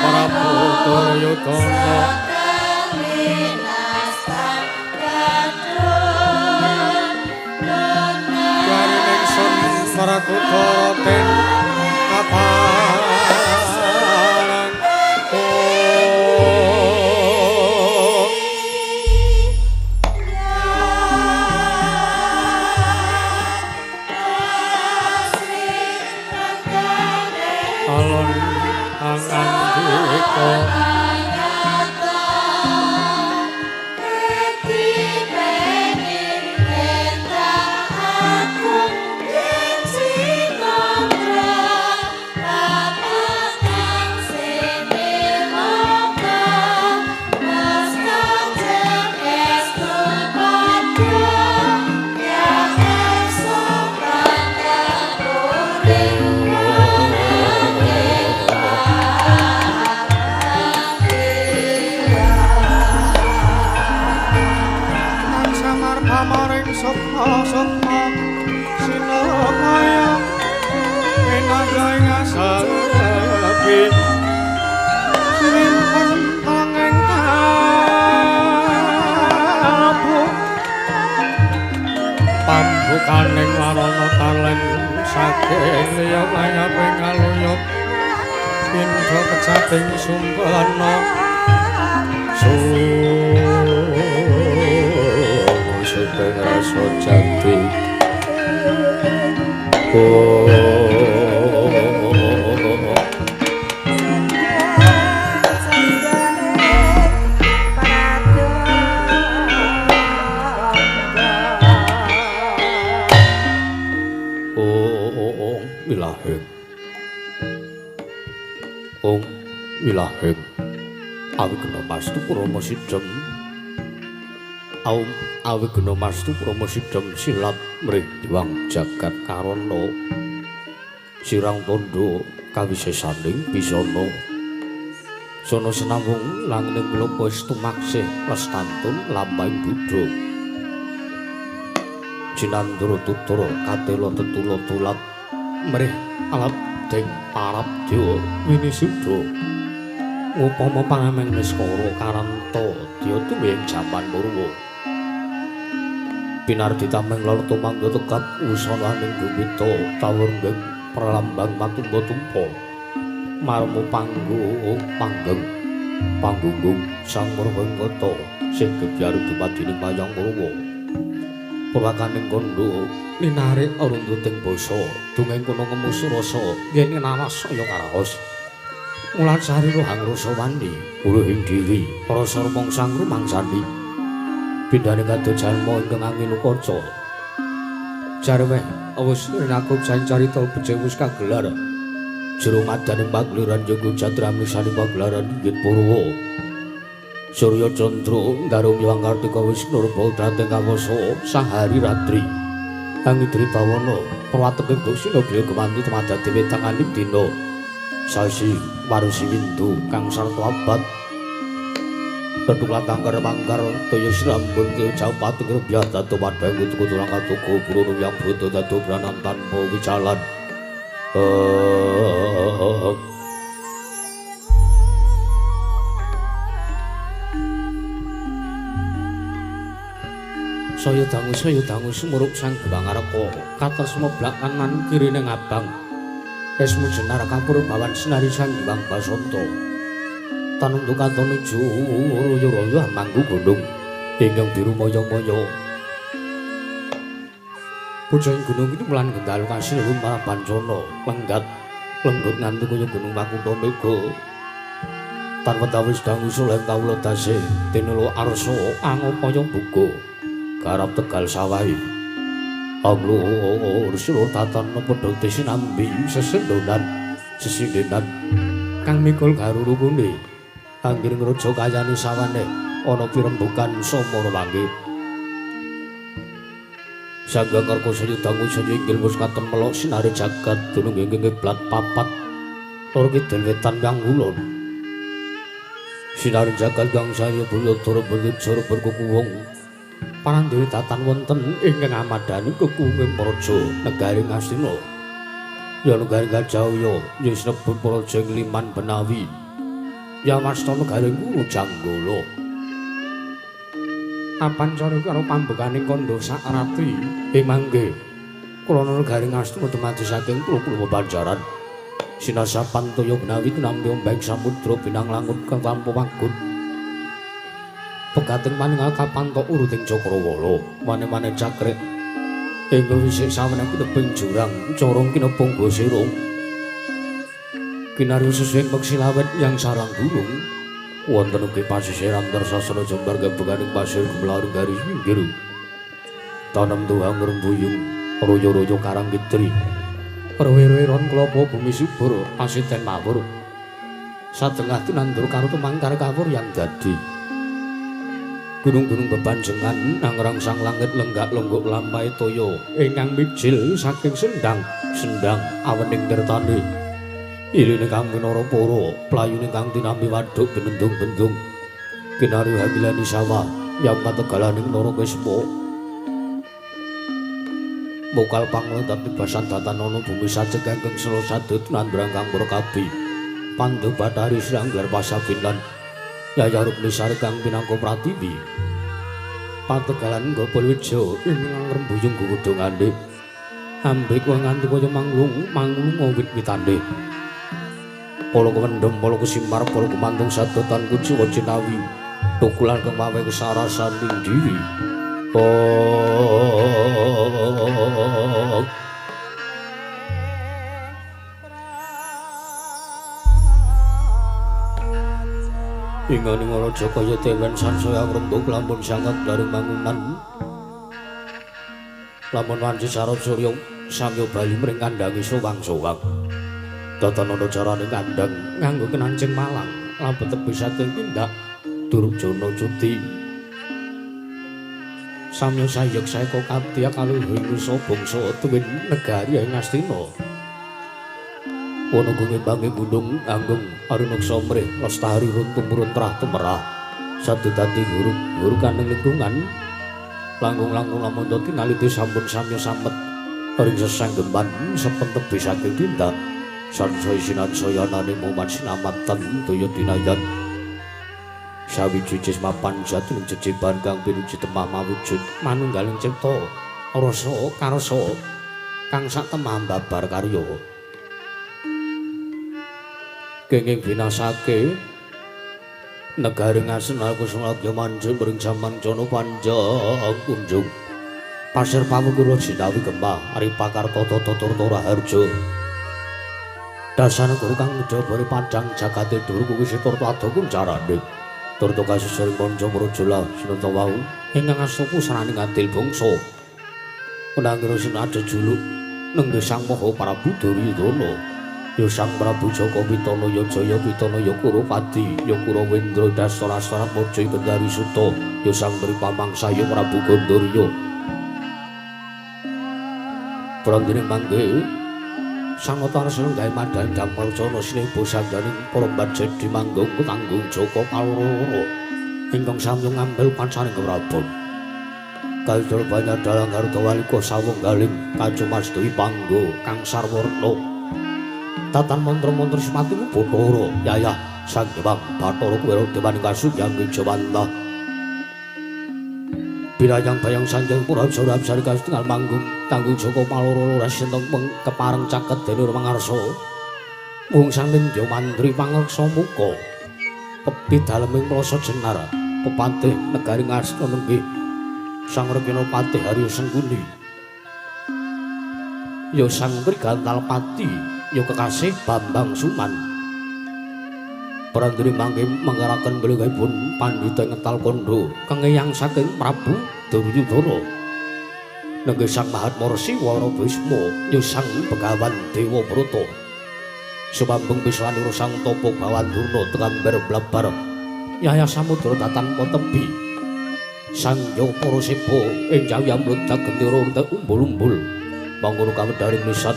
Prabu Duryudana. Garining sun Werkudara den kaparang. Alon angandika sukma sinamaya winangga asabi sinimpen tangeng tabu pambukaning warana talen saking liya layaping kaluyup pindha kejating sumbana sing rasa jati. Oh, wilaheng. Oh, wilaheng. Awigena mastu Rama sidhem. Aum awigena mastu Rama sidhem silat mrih diwang jagat karana. Sirang tandha kawisesaning bisana. Sono sinambung langning lopa tumaksih lestantun lampahing budha. Jinandra tutura katela tetula tulat mrih alabding parabdya winisudha. Upama pangamen niskara karanta dya tuwing jaman Purwa. Pinardi tameng lor tumangga tegap wusananing gumita tawur nggeng pralambang matumpa-tumpa. Marma panggung panggeng panggunggung sang Murwengkata sing gebyar dumadining wayang Purwa. Purwakaning kandha linarik aruntuting basa dongeng kono ngemu surasa yen naras saya karaos. Mulat sari rohang rasa wani uruhing dewi rasa rumangsang rumangsani pindhane kados jalma ingkang angilu kaca jarweh wis rinakup sacarita becik wis kagelar jero madane pagliran jaga jatra misane pagelaran inggit Purwa Surya Candra nggarum Hyang Kartika wis nurba dhateng kawasa sahari ratri angidri bawana perwateke Gusti Nabi kemanti tumadati wetanganing dina sasi warusi windu kang sarta abad tetung latangkar mangkar toya srambun ke jauh patung rupiah datu padang kutu kutu langkat tuku burung yang butuh datu beranan tanpa wicalan. Saya dangu sumurup sang Gewang Arka katresma blak kanan kirine ngabang esmu jenar kapur bawan sinari sang Hyang Basanta tanuntu katonuju royo-royo manggu gunung ingkang biru moyo-moyo pucung gunung itu mulan gendal kasil lumah pancana lenggat lenggut nganti kaya gunung Wakuntha Mega tanpa tawis dangu soleh kawula dase tinula arsa angupaya buka garap tegal sawahi Amlur sura tatan padha sinambi sesendonan sesindenan kang mikul garurukune anggir ngraja kayane sawane ana pirembukan samara mangke Sangga Karka saya dangu saya inggil wis katon melok sinare jagat dunung ingkang kiblat papat lor kidul wetan kang kulon sinare jagat kang saya buyut berjur berkukuwung Parandene datan wonten ingkang amadani kekuwing praja negari Ngastina. Ya negari Gajah ya sinebut praja ing Liman Benawi. Yawastana garing Guru Janggala. Apancara karo pambekaning kandha sakrati ing mangke kula garing Astina dumadi saking pulo-pulo Banjaran. Sinasapan toya menawi tinampi ombeng samudra binang langut kang tanpa wagut. Pegating paningal kapantok uruting Cakrawala, mane-mane cakrik ing wisik sawenang kineping jurang corong kinepung gosirung. Kinarya sesuing peksi lawet yang sarang burung. Wonten ugi pasisiran tersasana jembar gebeganing pasir gumlaring garis pinggir. Tanem tuhang rembuyung royo-royo karang kitri. Rowe-rowe ron klopo bumi subur asiten mawur. Satengah tinandur karo tumangkar kawur yang dadi. Gunung-gunung bebanjengan nang sang langit lenggak-lengguk lampahe toya ingkang mijil saking sendang-sendang awening tirtane. Iline kang winara para, playune kang tinampi waduk benendung-bendung. Kinarya hamilani sawah yang pategalaning Narakesma. Mokal panglontat tibasan datanana bumi sajeg ingkang sela sadut nandrang kang prakabi. Pandu Bathari Sranggar Pasabinan Yaya Rukmi Sari kang pinangka pratiwi. Pategalan Gopal Wija ing rembuyung gugudhungane. Ambek nganti kaya manglung manglunga wit-witane. Pala kewendhem, pala kesimar, pala kemantung sadotan kuciwa jinawi. Tukulan kang mawe kesarasaning diri. Oh. Inganing raja kaya dewen sansaya ngrembug lamun sanget dari mangunan. Lamun wanci sarap surya samya bali mring kandhange sowang-sowang. Tatanana carane kandhang nganggo kenancing malang lampet tebi saking tindak Durjana cuti. Samya sayek saeka kadya kaluhing nusa bangsa tuwin negari ing Astina. Ana gunging gunung anggung arunuksa mrih lestari runtum runtrah tumerah sadu dadi huruk-hurukaning lingkungan langkung-langkung lamun tinaliti sampun samya samet ring sesanggeman sepentep saking tindak sansaya sinansaya anane moman sinamatan daya dinayan sawiji jisma panjat ing jejeban kang pinuji temah mawujud manunggaling cipta rasa karsa kang sak temah babar karya kenging binasake negari Ngasena Kusuma manjing mring jaman jana panjang kunjung pasir pawukura jinawi gemah Aripakarta tata turta raharja dasar guru kang njabari padhang jagate dhuwur kuwi siturta ado kuncarane turta kasusur manca mrajala sinata wau ingkang asta pusraning adil bangsa unangira sinada juluk nenggih Sang Maha Prabu Duryudana ya Sang Prabu Jaka Pitana ya Jaya Pitana ya Kurupati ya Kurawendra Dasara Maja Gendari Suta ya Sang Pripamangsa ya Prabu Gandarya. Prandene mangke Sang Nata gawe madhan damel cana sinebo sandhaning para mbajedi manggung tanggung Jaka Paloro ingkang samya ngambil pancaning keprabon. Kaidul banyak dalang Garuda Walika sawung galing kacumas dewi panggo kang sarwarna. Tatan mantra-mantra semati Bathara Yayah Sang Hyang Bathara Kuwera Dewaning Kasunyang Jawantah. Birayang bayang sanjang pura jara absari kastingal manggung tanggung Jaka Paloro rasenteng kepareng caket dene mangarsa. Mung sang nindya mantri pangreksa muka. Pepi daleming plasa jenar pepatih negari Ngastina nenggih Sang Rekena Patih Harya Sengkuni. Ya Sang Trigantalpati ya kekasih Bambang Suman. Prandene mangke mangaraken mlengipun pandhita ngetal kandha kengeyang saking Prabu Duryudana. Nenggih Sang Mahatma Resi Wara Bisma ya Sang Begawan Dewa Brata. Sumambung piswanira Sang Tapa Bawandurna tekamber blabar Yaya Samudra datan tebi. Sang Ya Para Seba ing jayam mlundak gendera umbul-umbul. Mangono kawedharing nisan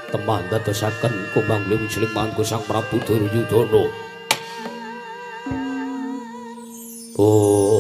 temah ndadosaken kumbang wijiling manggo Sang Prabu Duryudana. Oh.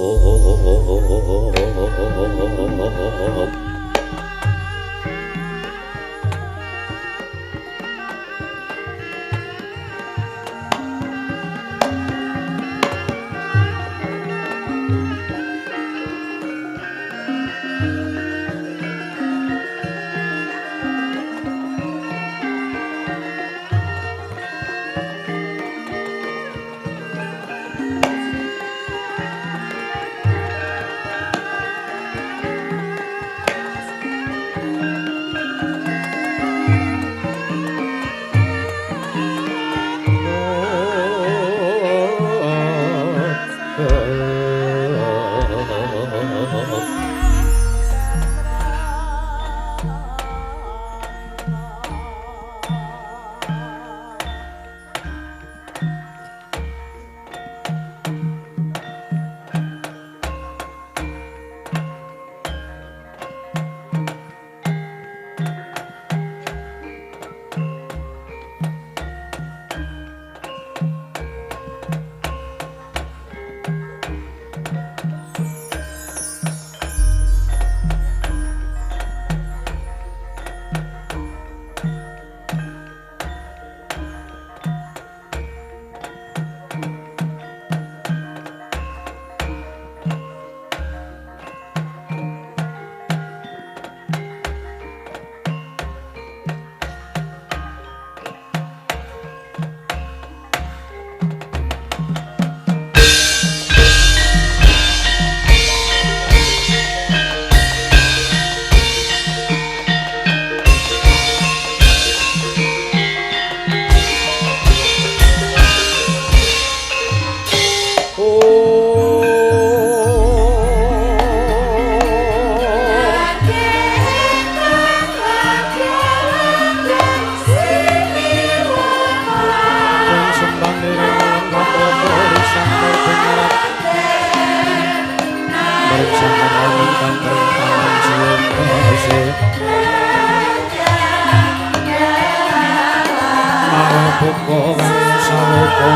Bunga saloka.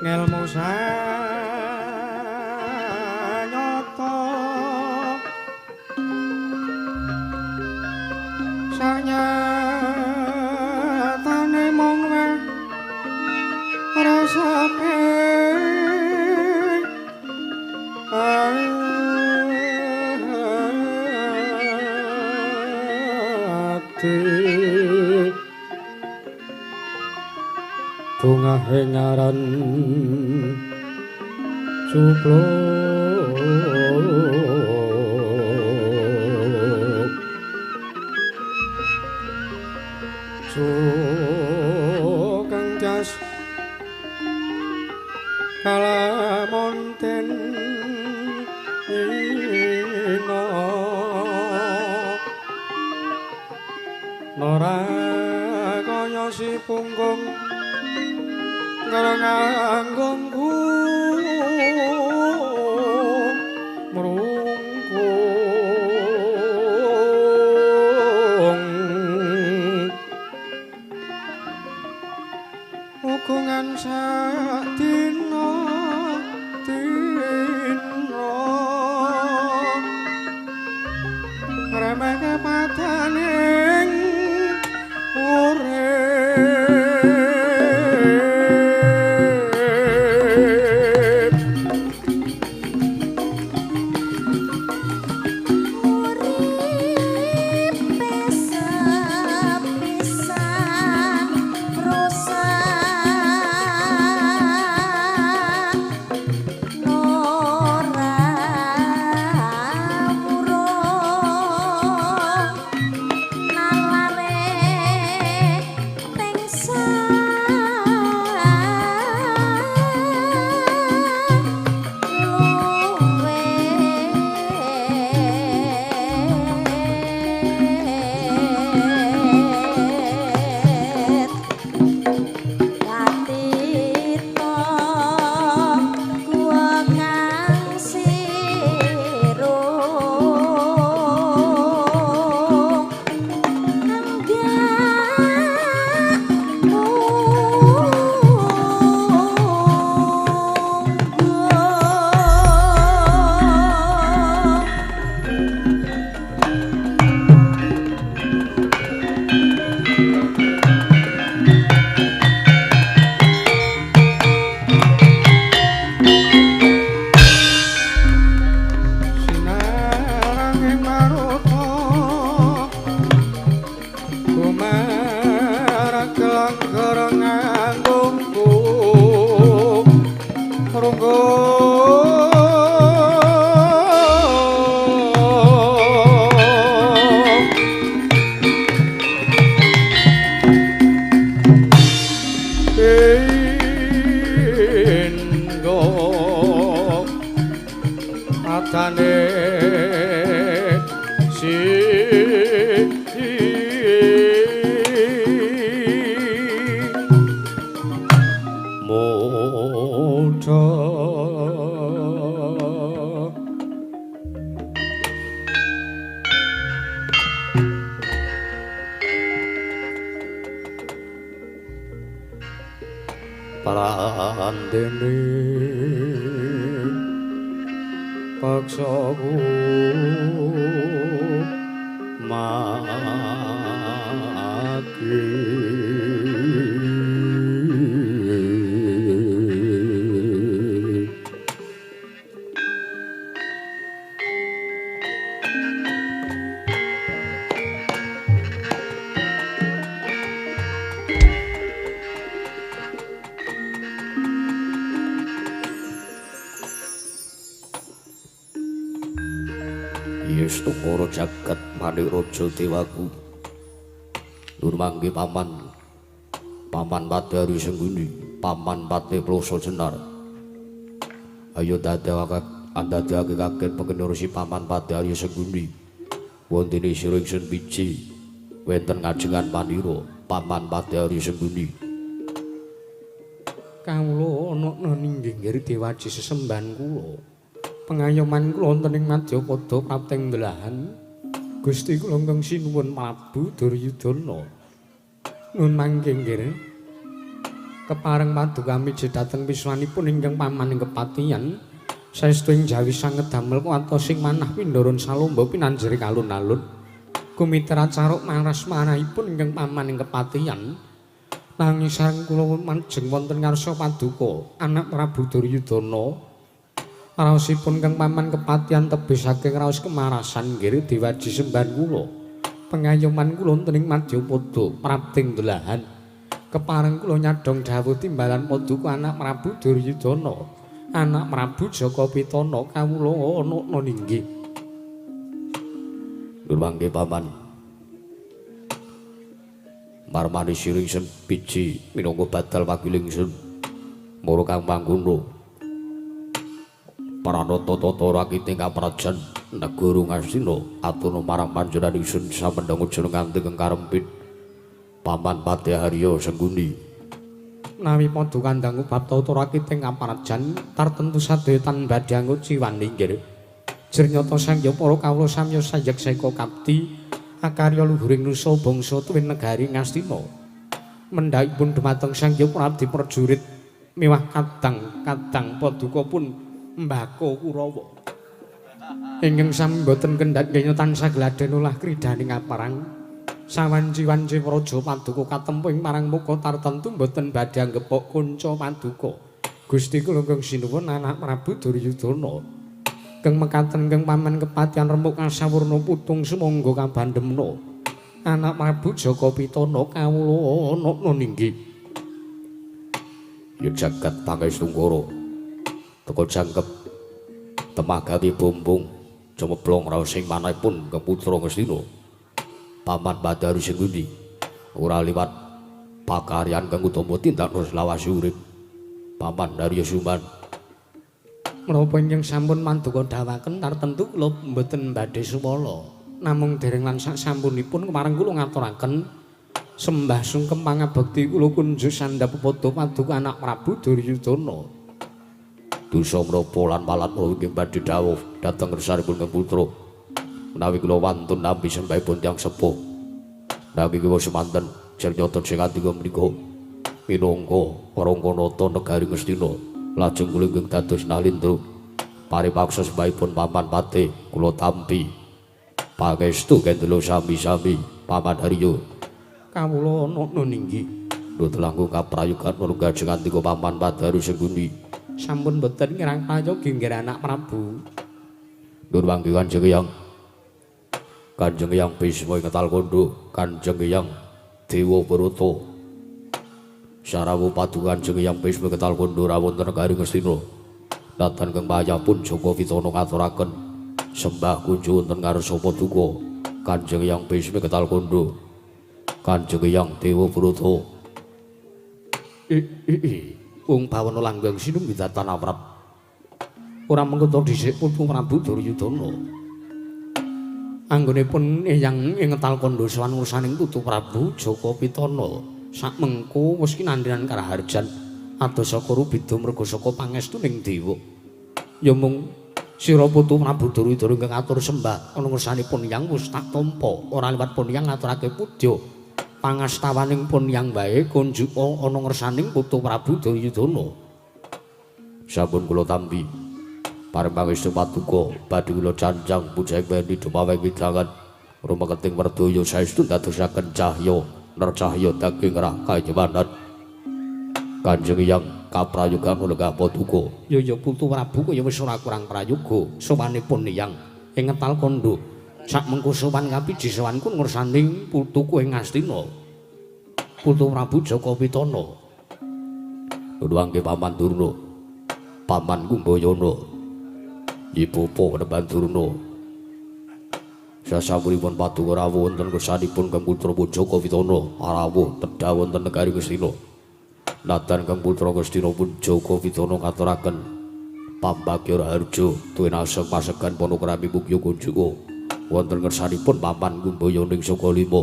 Ngelmu sanyata sanyatane mung wae rasane ati bungahe ngaran cupluk sukeng jas kalamonten ina nora kaya si punggung ngranganggung mrungkung ukungan sak dina dina ngremehke padaning urip. Atane si Prandene paksaku mati. Tungkara jagat manik raja dewaku. Nur mangke paman. Paman Padari Sengguni, paman Pate Ploso Jenar. Ayo andadekake kaget pengenurusi paman Padari Sengguni. Wontene sira ingsun biji wonten ngajengan panira paman Padari Sengguni. Kawula ana ninggir dewaji sesembahan kula. Pengayoman kula wonten ing Madyapada prapting delahan Gusti kula ingkang sinuwun Prabu Duryudana. Nun mangke nggih kepareng paduka miji dhateng wiswanipun ingkang paman ing kepatihan saestu ing jawi sanget damel kuwatos sing manah pindharan salomba pinanjeri alun-alun kumitra caruk maras manahipun ingkang paman ing kepatihan nanging sareng kula majeng wonten ngarsa paduka anak Prabu Duryudana. Raosipun kang paman kepatihan tebih saking raos kemarasan nggih diwaji sembahan kula. Pengayoman kula wonten ing Madyapada prapting delahan. Kepareng kula nyadhong dawuh timbalan paduka anak Prabu Duryudana, anak Prabu Jaka Pitana kawula ana ninggih. Nur mangke paman. Marmani siring ingsun biji minangka badal wakiling ingsun. Mara kang mangkono. Paranata tata rakite kaprajan negara Ngastina atuna marang panjenengan ingsun samendhang jeneng nganti kang karempit paman Padyaharya Sengguni. Nawi padha kandhangu bab tata rakite kaprajan tartemtu sadaya tan badhe anguciwan inggih. Jernyata sangya para kawula samya sayek seka kapti akarya luhuring nusa bangsa tuwin negari Ngastina. Mendhakipun dumateng Sang Hyang Prabdi prajurit miwah kadang-kadang paduka pun mbako Kurawa. Ingkang sami boten kendhat kenya tansah gladen olah kridaning aparang. Sawanci-wanci praja paduka katempuh ing marang muka tartemtu boten badhe anggepok kunca paduka. Gusti kula ingkang sinuwun anak Prabu Duryudana. Keng mekaten keng paman kepatihan remuk kasawurna putung sumangga kabandemna. Anak Prabu Jaka Pitana kawula ana ninggih. Ya jagat pangestungkara. Teka jangkep temah gawe bumbung cumeblong raos sing manahipun ke putra Ngastina. Paman Badari Sengguni ora liwat pakaryan kang utama tindak selawase urip. Paman Darya Suman. Menapa ingkang sampun manduka dawaken tartemtu kula mboten badhe suwala. Namung dereng lan sak sampunipun kemareng kula ngaturaken sembah sungkem pangabekti kula kunjuk sandhap pepadha paduka anak Prabu Duryudana. Dosa menapa lan malat inggih badhe dawuh dhateng ngersanipun kang putra. Menawi kula wantun nampi sembahipun tiyang sepuh. Menawi kula semanten jernyata sing atiga menika minangka warangkanata negari Ngastina lajeng kula ingkang dados nalindra paripaksa sembahipun paman Pate kula tampi. Pangestu kendela sami-sami Paman Haryo. Kawula ana ninggi. Nuwun langkung kaprayugan manunggajengan tiga Paman Padaru Sengguni. Sampun boten ngirang prayogi nggih anak Prabu. Nur mangke Kanjeng Hyang. Kanjeng Hyang Bisma ing Ngetal Kandha, Kanjeng Hyang Dewa Brata. Sarawu paduka Kanjeng Hyang Bisma ing Ngetal Kandha rawuh wonten negari Ngastina. Datan kang payapun Jaka Pitana ngaturaken sembah kunjung wonten ngarsa paduka Kanjeng Hyang Bisma ing Ngetal Kandha. Kanjeng Hyang Dewa Brata. Wong bawana langgeng sinunggi datan awrap. Ora mengko dhisik putu Prabu Duryudana. Anggonipun Eyang ing Ngetal Kandha sowan ursaning putu Prabu Jaka Pitana. Sak mengko wis kinandhan karaharjan adoh saka rubeda merga saka pangestuning dewa. Ya mung sira putu Prabu Duryudana ingkang atur sembah ana ngersanipun Eyang wis tak tampa. Ora liwat pun Eyang ngaturake pudya. Pangastawaning pun yang wae kunjuka ana ngersaning Putu Prabu Duryudana. Sampun kula tampi. Pareng pangestu paduka badhe kula cancang pujaing weni dumaweng widangan rumeketing werdaya saestu ndadosaken cahya nercahya daging rah kayemanan. Kanjeng Hyang kaprayogan lenggah paduka. Ya ya Putu Prabu kaya wis ora kurang prayoga sowanipun Hyang ing ngetal kandha. Sak mengko sowan kapiji sowanku ngersaning putuku ing Ngastina. Putu Prabu Jaka Pitana. Nuwangke Paman Durna. Paman Kumbayana. Ibu bapa Paman Durna. Sasampunipun paduka rawuh wonten kersanipun Kang Putra Jaka Pitana rawuh tedha wonten negari Ngastina. Nadan Kang Putra Ngastina pun Jaka Pitana ngaturaken pambagya raharja tuwinaseng pasegan panakrami mugya kunjuka wonten ngersanipun Paman Kumbayana ing Saka Lima.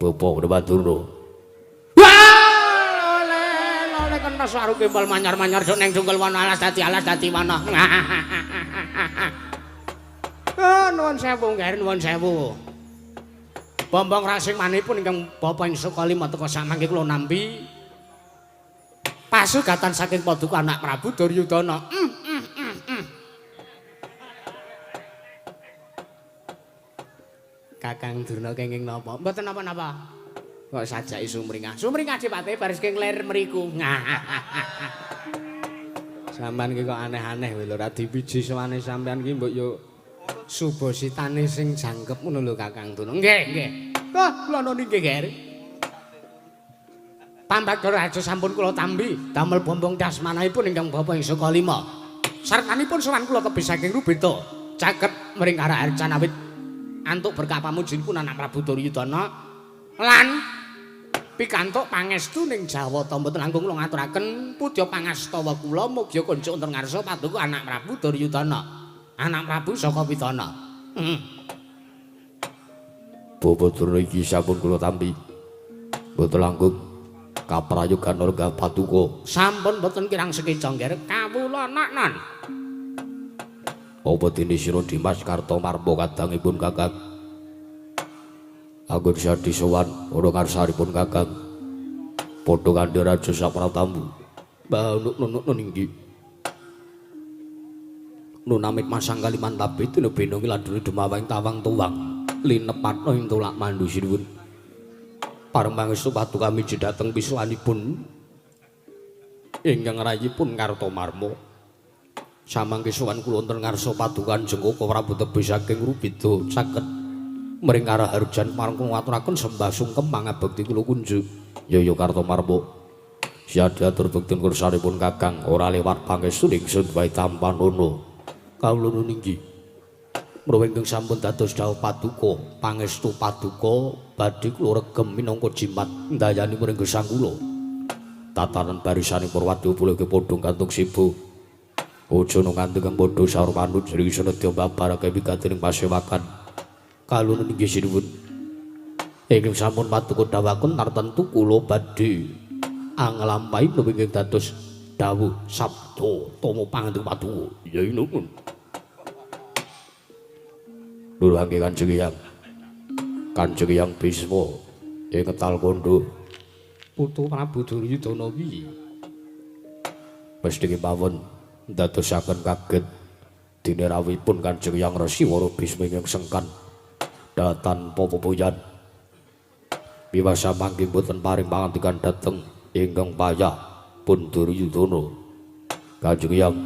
Bapa Madurna. Wah, ole ole kena saru kempal manyar-manyar sok ning jungkel wana alas dadi wana. Oh, nuwun sewu nggih, nuwun sewu. Bombong rasing manipun ingkang bapa ing Saka Lima teka samangke kula nampi pasugatan saking paduka anak Prabu Duryudana. Kakang Durna kenging napa? Mboten napa-napa. Kok sajaki sumringah. Sumringah Dipate baris keng ler mriku. Sampeyan ki kok aneh-aneh lho, ora dipiji sowane sampeyan ki mbok yo subositane sing jangkep ngono lho Kakang Durna. Nggih, nggih. Wah, kula noni nggih, Ger. Pambagya raja sampun kula tampi damel bombong dasmanahipun ingkang bapa ing Saka Lima. Sartanipun sowan kula tebih saking Rubeda caket mring Karaharjan awit antuk berkah pamujinipun anak Prabu Duryudana lan pikantuk pangestu ning Jawata. Mboten langkung kula ngaturaken pudya pangastawa kula mugia kunjuk wonten ngarsa paduka anak Prabu Duryudana, anak Prabu Saka Pitana. Bapa Durna iki sampun kula tampi. Mboten langkung kaprayogan lenggah paduka. Sampun mboten kirang sekeca nggih kawula nak-nan. Apa dene sira Dimas Kartomarma kadangipun Kakang? Anggon sadi sowan ana ngarsanipun Kakang. Padha kandha raja sapratamu. Mbah ninggi. Nunamit masang kaliman tabit tinebena ladune dumaweng tawang tuwang linepatna ing tulak mandu sinuwun. Pareng pangestu paduka miji dhateng pisuwanipun ingkang rayipun Kartomarma. Samangke sowan kula wonten ngarsa paduka Jengkaka Prabu tebih saking Rubeda caket mring Karaharjan marang kula ngaturaken sembah sungkem pangabekti kula kunjuk. Ya ya Kartomarma. Siadi atur bekti kersanipun Kakang ora lewat pangestu ingsun wae tampanana. Kawula nunggi. Menawa ingkang sampun dados dawuh paduka, pangestu paduka badhe kula regem minangka jimat ndayani mring gesang kula. Tatanan barisane Purwadya pulih padha gantung sibu. Aja nganti kang padha saur manut jering sanedya babarake wigati ing pasewakan. Kalune inggih sinuwun. Ingkang sampun paduka dawuhaken tartentu kula badhe anglampahi menapa ingkang dados dawuh sabda tama pangandika paduka. Ya nuwun. Nuruhake Kanjeng Hyang. Kanjeng Hyang Bisma ing ngetal kandha Putu Prabu Duryudana piye? Mesti kemawon ndadosaken kaget dene rawuhipun Kanjeng Hyang Resi Wara Bisma ingkang sengkan datan pepoyan. Wiwasa mangke boten paring pangandikan dhateng ingkang payah pun Duryudana. Kanjeng Hyang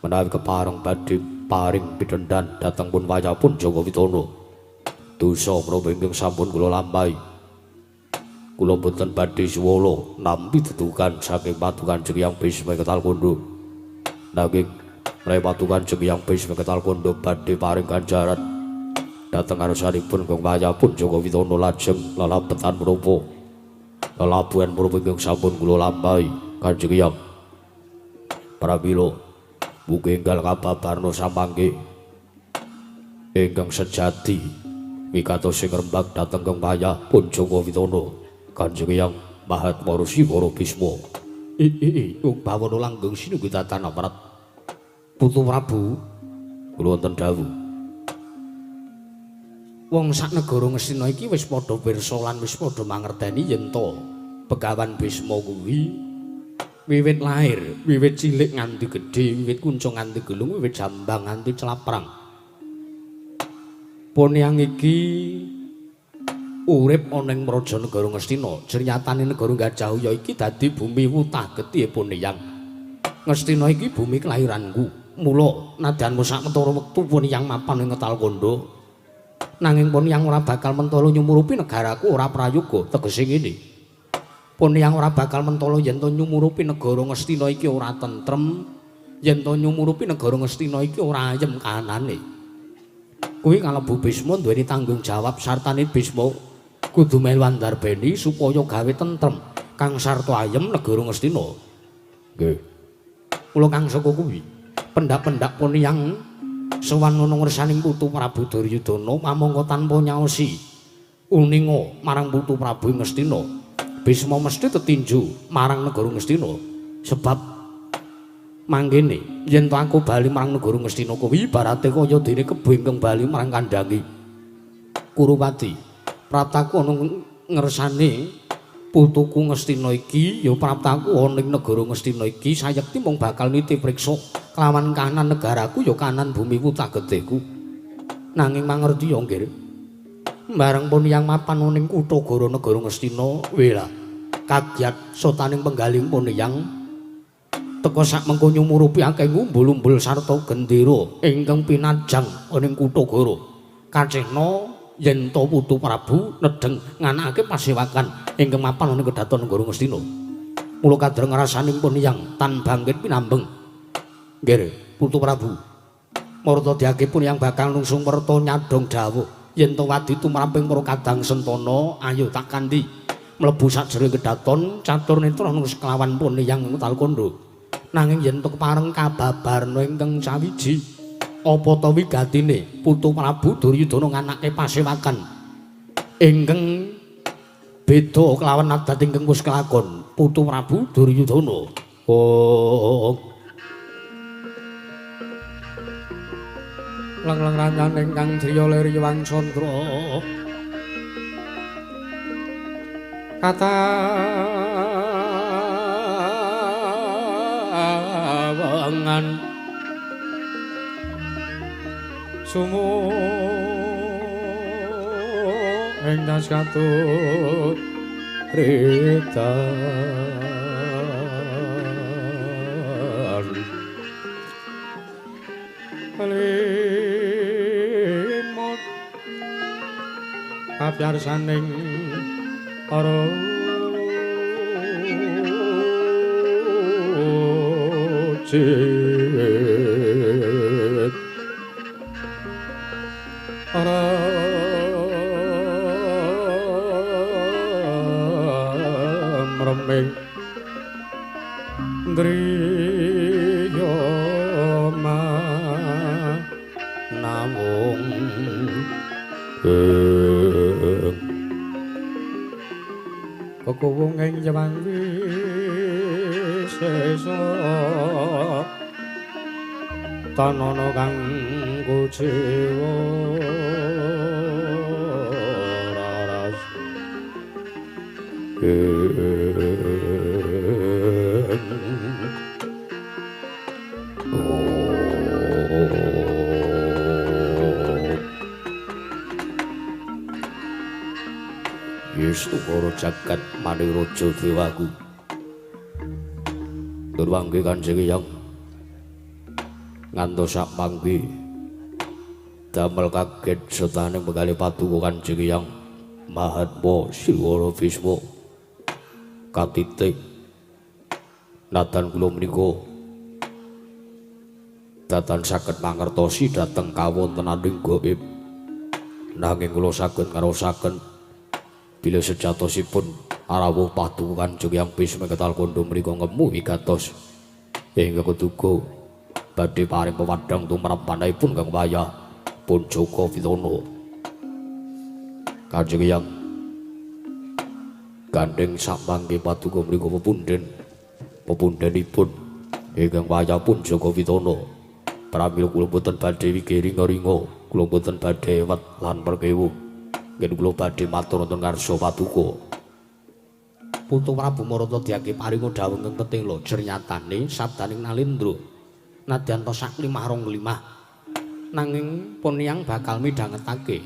menawi kepareng badhe paring pidhendan dhateng pun wayah pun Jaka Pitana. Dosa menapa ingkang sampun kula lampahi? Kula boten badhe suwala nampi dedukan saking paduka Kanjeng Hyang Bisma ketal kandha. Nanging menawi paduka Kanjeng Hyang Bisma ketal kandha badhe paring ganjaran dhateng ngarsanipun Kang wayah pun Jaka Pitana lajeng lelabetan menapa lelabuhan menapa ingkang sampun kula lampahi Kanjeng Hyang. Pramila mugi enggal kababarna samangke ingkang sejati wigatos sing rembag dhateng Kang wayah pun Jaka Pitana. Kanjeng Hyang Mahatma Resi Wara Bisma. Wong bawana langgeng sinunggu tatan aparat. Putu Prabu, kula wonten dawuh. Wong sak negara Ngastina iki wis padha pirsa lan wis padha mangerteni yen to Begawan Bisma kuwi wiwit lahir, wiwit cilik nganti gedhe, wiwit kuncung nganti gelung, wiwit jambang nganti celaprang. Poniyang iki urip ana ing Praja Negara Ngastina. Jernyatane negara Gajah Uya iki dadi bumi wutah getih Poniyang. Ngastina iki bumi kelahiranku. Mula nadyan sawetara wektu Poniyang mapan ing Talkandha, nanging Poniyang ora bakal mentala nyumurupi negaraku ora prayoga. Tegese ngene. Poniyang ora bakal mentala yen to nyumurupi negara Ngastina iki ora tentrem, yen to nyumurupi negara Ngastina iki ora ayem kahanane. Kuwi kalebu Bisma duweni tanggung jawab sartane Bisma kudu melu andarbeni supaya gawe tentrem kang sarta ayem negara Ngastina. Nggih. Mula kang saka kuwi pendak-pendak Poniyang sowan ana ngersaning putu Prabu Duryudana pamangka tanpa nyaosi uninga marang putu Prabu Ngastina. Bisma mesti tetinju marang negara Ngastina sebab mangkene yen to aku bali marang negara Ngastina kuwi ibarate kaya dene kebo ingkang bali marang kandhange. Kurupati, praptaku ana ngersane putuku Ngastina iki ya praptaku ana ing negara Ngastina iki sayekti mung bakal niti priksa kelawan kahanan negaraku ya kahanan bumi wutah gedheku. Nanging mangerti ya nggih, bareng Poniyang mapan ana ing kutha Goro negara Ngastina, wela kagyat sotaning penggaling Poniyang teka sak mengko nyumurupi akeh ngumbul-umbul sarta gendera ingkang pinajang ana ing kutha Goro. Kacehna yen to putu Prabu nedheng nganakake pasewakan ingkang mapan ana ing kedaton negara Ngastina. Mula kadreng rasaning Poniyang tan bangkit pinambeng. Nggih, putu Prabu. Marta diake Poniyang bakal nungsung merta nyadhong dawuh yen to wadi tumraping para kadang sentana, ayo tak kanthi mlebu sajroning kedaton catur netra nus kelawan Poniyang Talkandha. Nanging yen to kepareng kababarna ingkang sawiji, apa ta wigatine putu Prabu Duryudana nganake pasewakan ingkang beda kelawan adat ingkang wis kelakon putu Prabu Duryudana. Oh, Lengleng ranyaning kang driya lir Hyang Candra katawengan sumu ing das katut ritan limut kapyarsaning para cit remeng driya namung kekuwung ing Jewang Wisesa tanana kang kuciwa raras. Yesu karo jagat maniraja dewaku. Durwangge Kanjeng Hyang ngantos sak mangke damel kaget setaning begali paduka Kanjeng Hyang Mahatma Sriwara Bisma katitik nadan kula menika datan saged mangertosi dhateng kawontenaning gaib, nanging kula saged ngraosaken bilih sejatosipun arawuh paduka Kanjeng Hyang Bisma Ketal Kandha mriku ngemu wigatos ingkang keduga badhe paring pepadhang tumrap panahipun kang wayah pun Joko Witana. Kanjeng Hyang gandheng samangke paduka mriku pepundhen pepundhenipun ingkang wayah pun Joko Witana. Pramila kula boten badhe wigiri ringa-ringa Kula mboten badhe wet lan perkewu. Nggih kula badhe matur wonten ngarsa paduka. Putu Prabu Maratadyaki paringa dawuh ingkang tetela jernyatane sabdaning Nalendra. Nadyan ta sak limah rong limah. Nanging pun yang bakal midhangetake.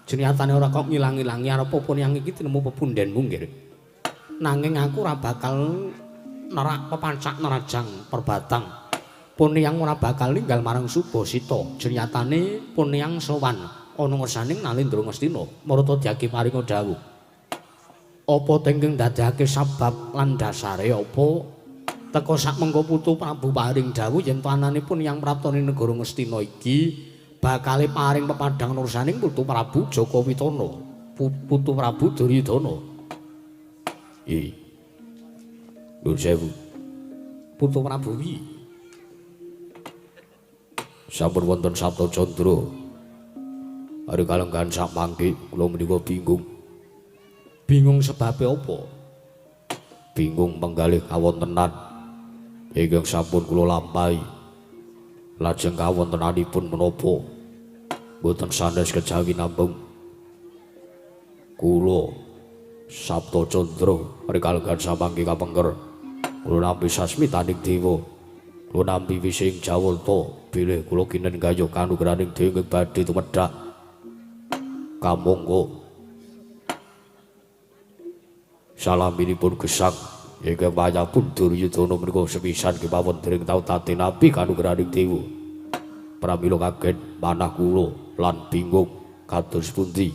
Jernyatane ora kok ngilang-ilangi arep pun yang iki tinemu pepundhenmu nggih. Nanging aku ora bakal nerak pepancak nerajang perbatang. Pun yang ora bakal ninggal marang Subasita. Jernyatane pun yang sowan ana ngersaning Nalendra Ngastina. Maratadyaki paringa dawuh. Apa tengking dadekake sabab lan dasare apa teka sak mengko putu Prabu paring dawuh yen tananipun yang praptane negara Ngastina iki bakale paring pepadhang nursaning putu Prabu Jaka Witana, putu Prabu Duryudana. I. Nuwun sewu. Putu Prabu wi. Sampun wonten Sabta Candra. Ari kalenggahan sak mangke kula menika bingung. Bingung sebabe apa? Bingung menggalih kawontenan ingkang sampun kula lampahi. Lajeng kawontenanipun menapa? Mboten sanes kejawi namung kula Sabta Candra rikalenggahan samangke kapengker. Kula nampi sasmitaning dewa. Kula nampi wising jawalta bilih kula kinen gayuh kanugrahaning dewa ingkang badhe tumedhak. Kamangka salaminipun gesang ingkang wayahipun Duryudana menika sepisan kemawon dereng tau tate nampi kanugrahaning dewa. Pramila kaget manah kula lan bingung kados pundi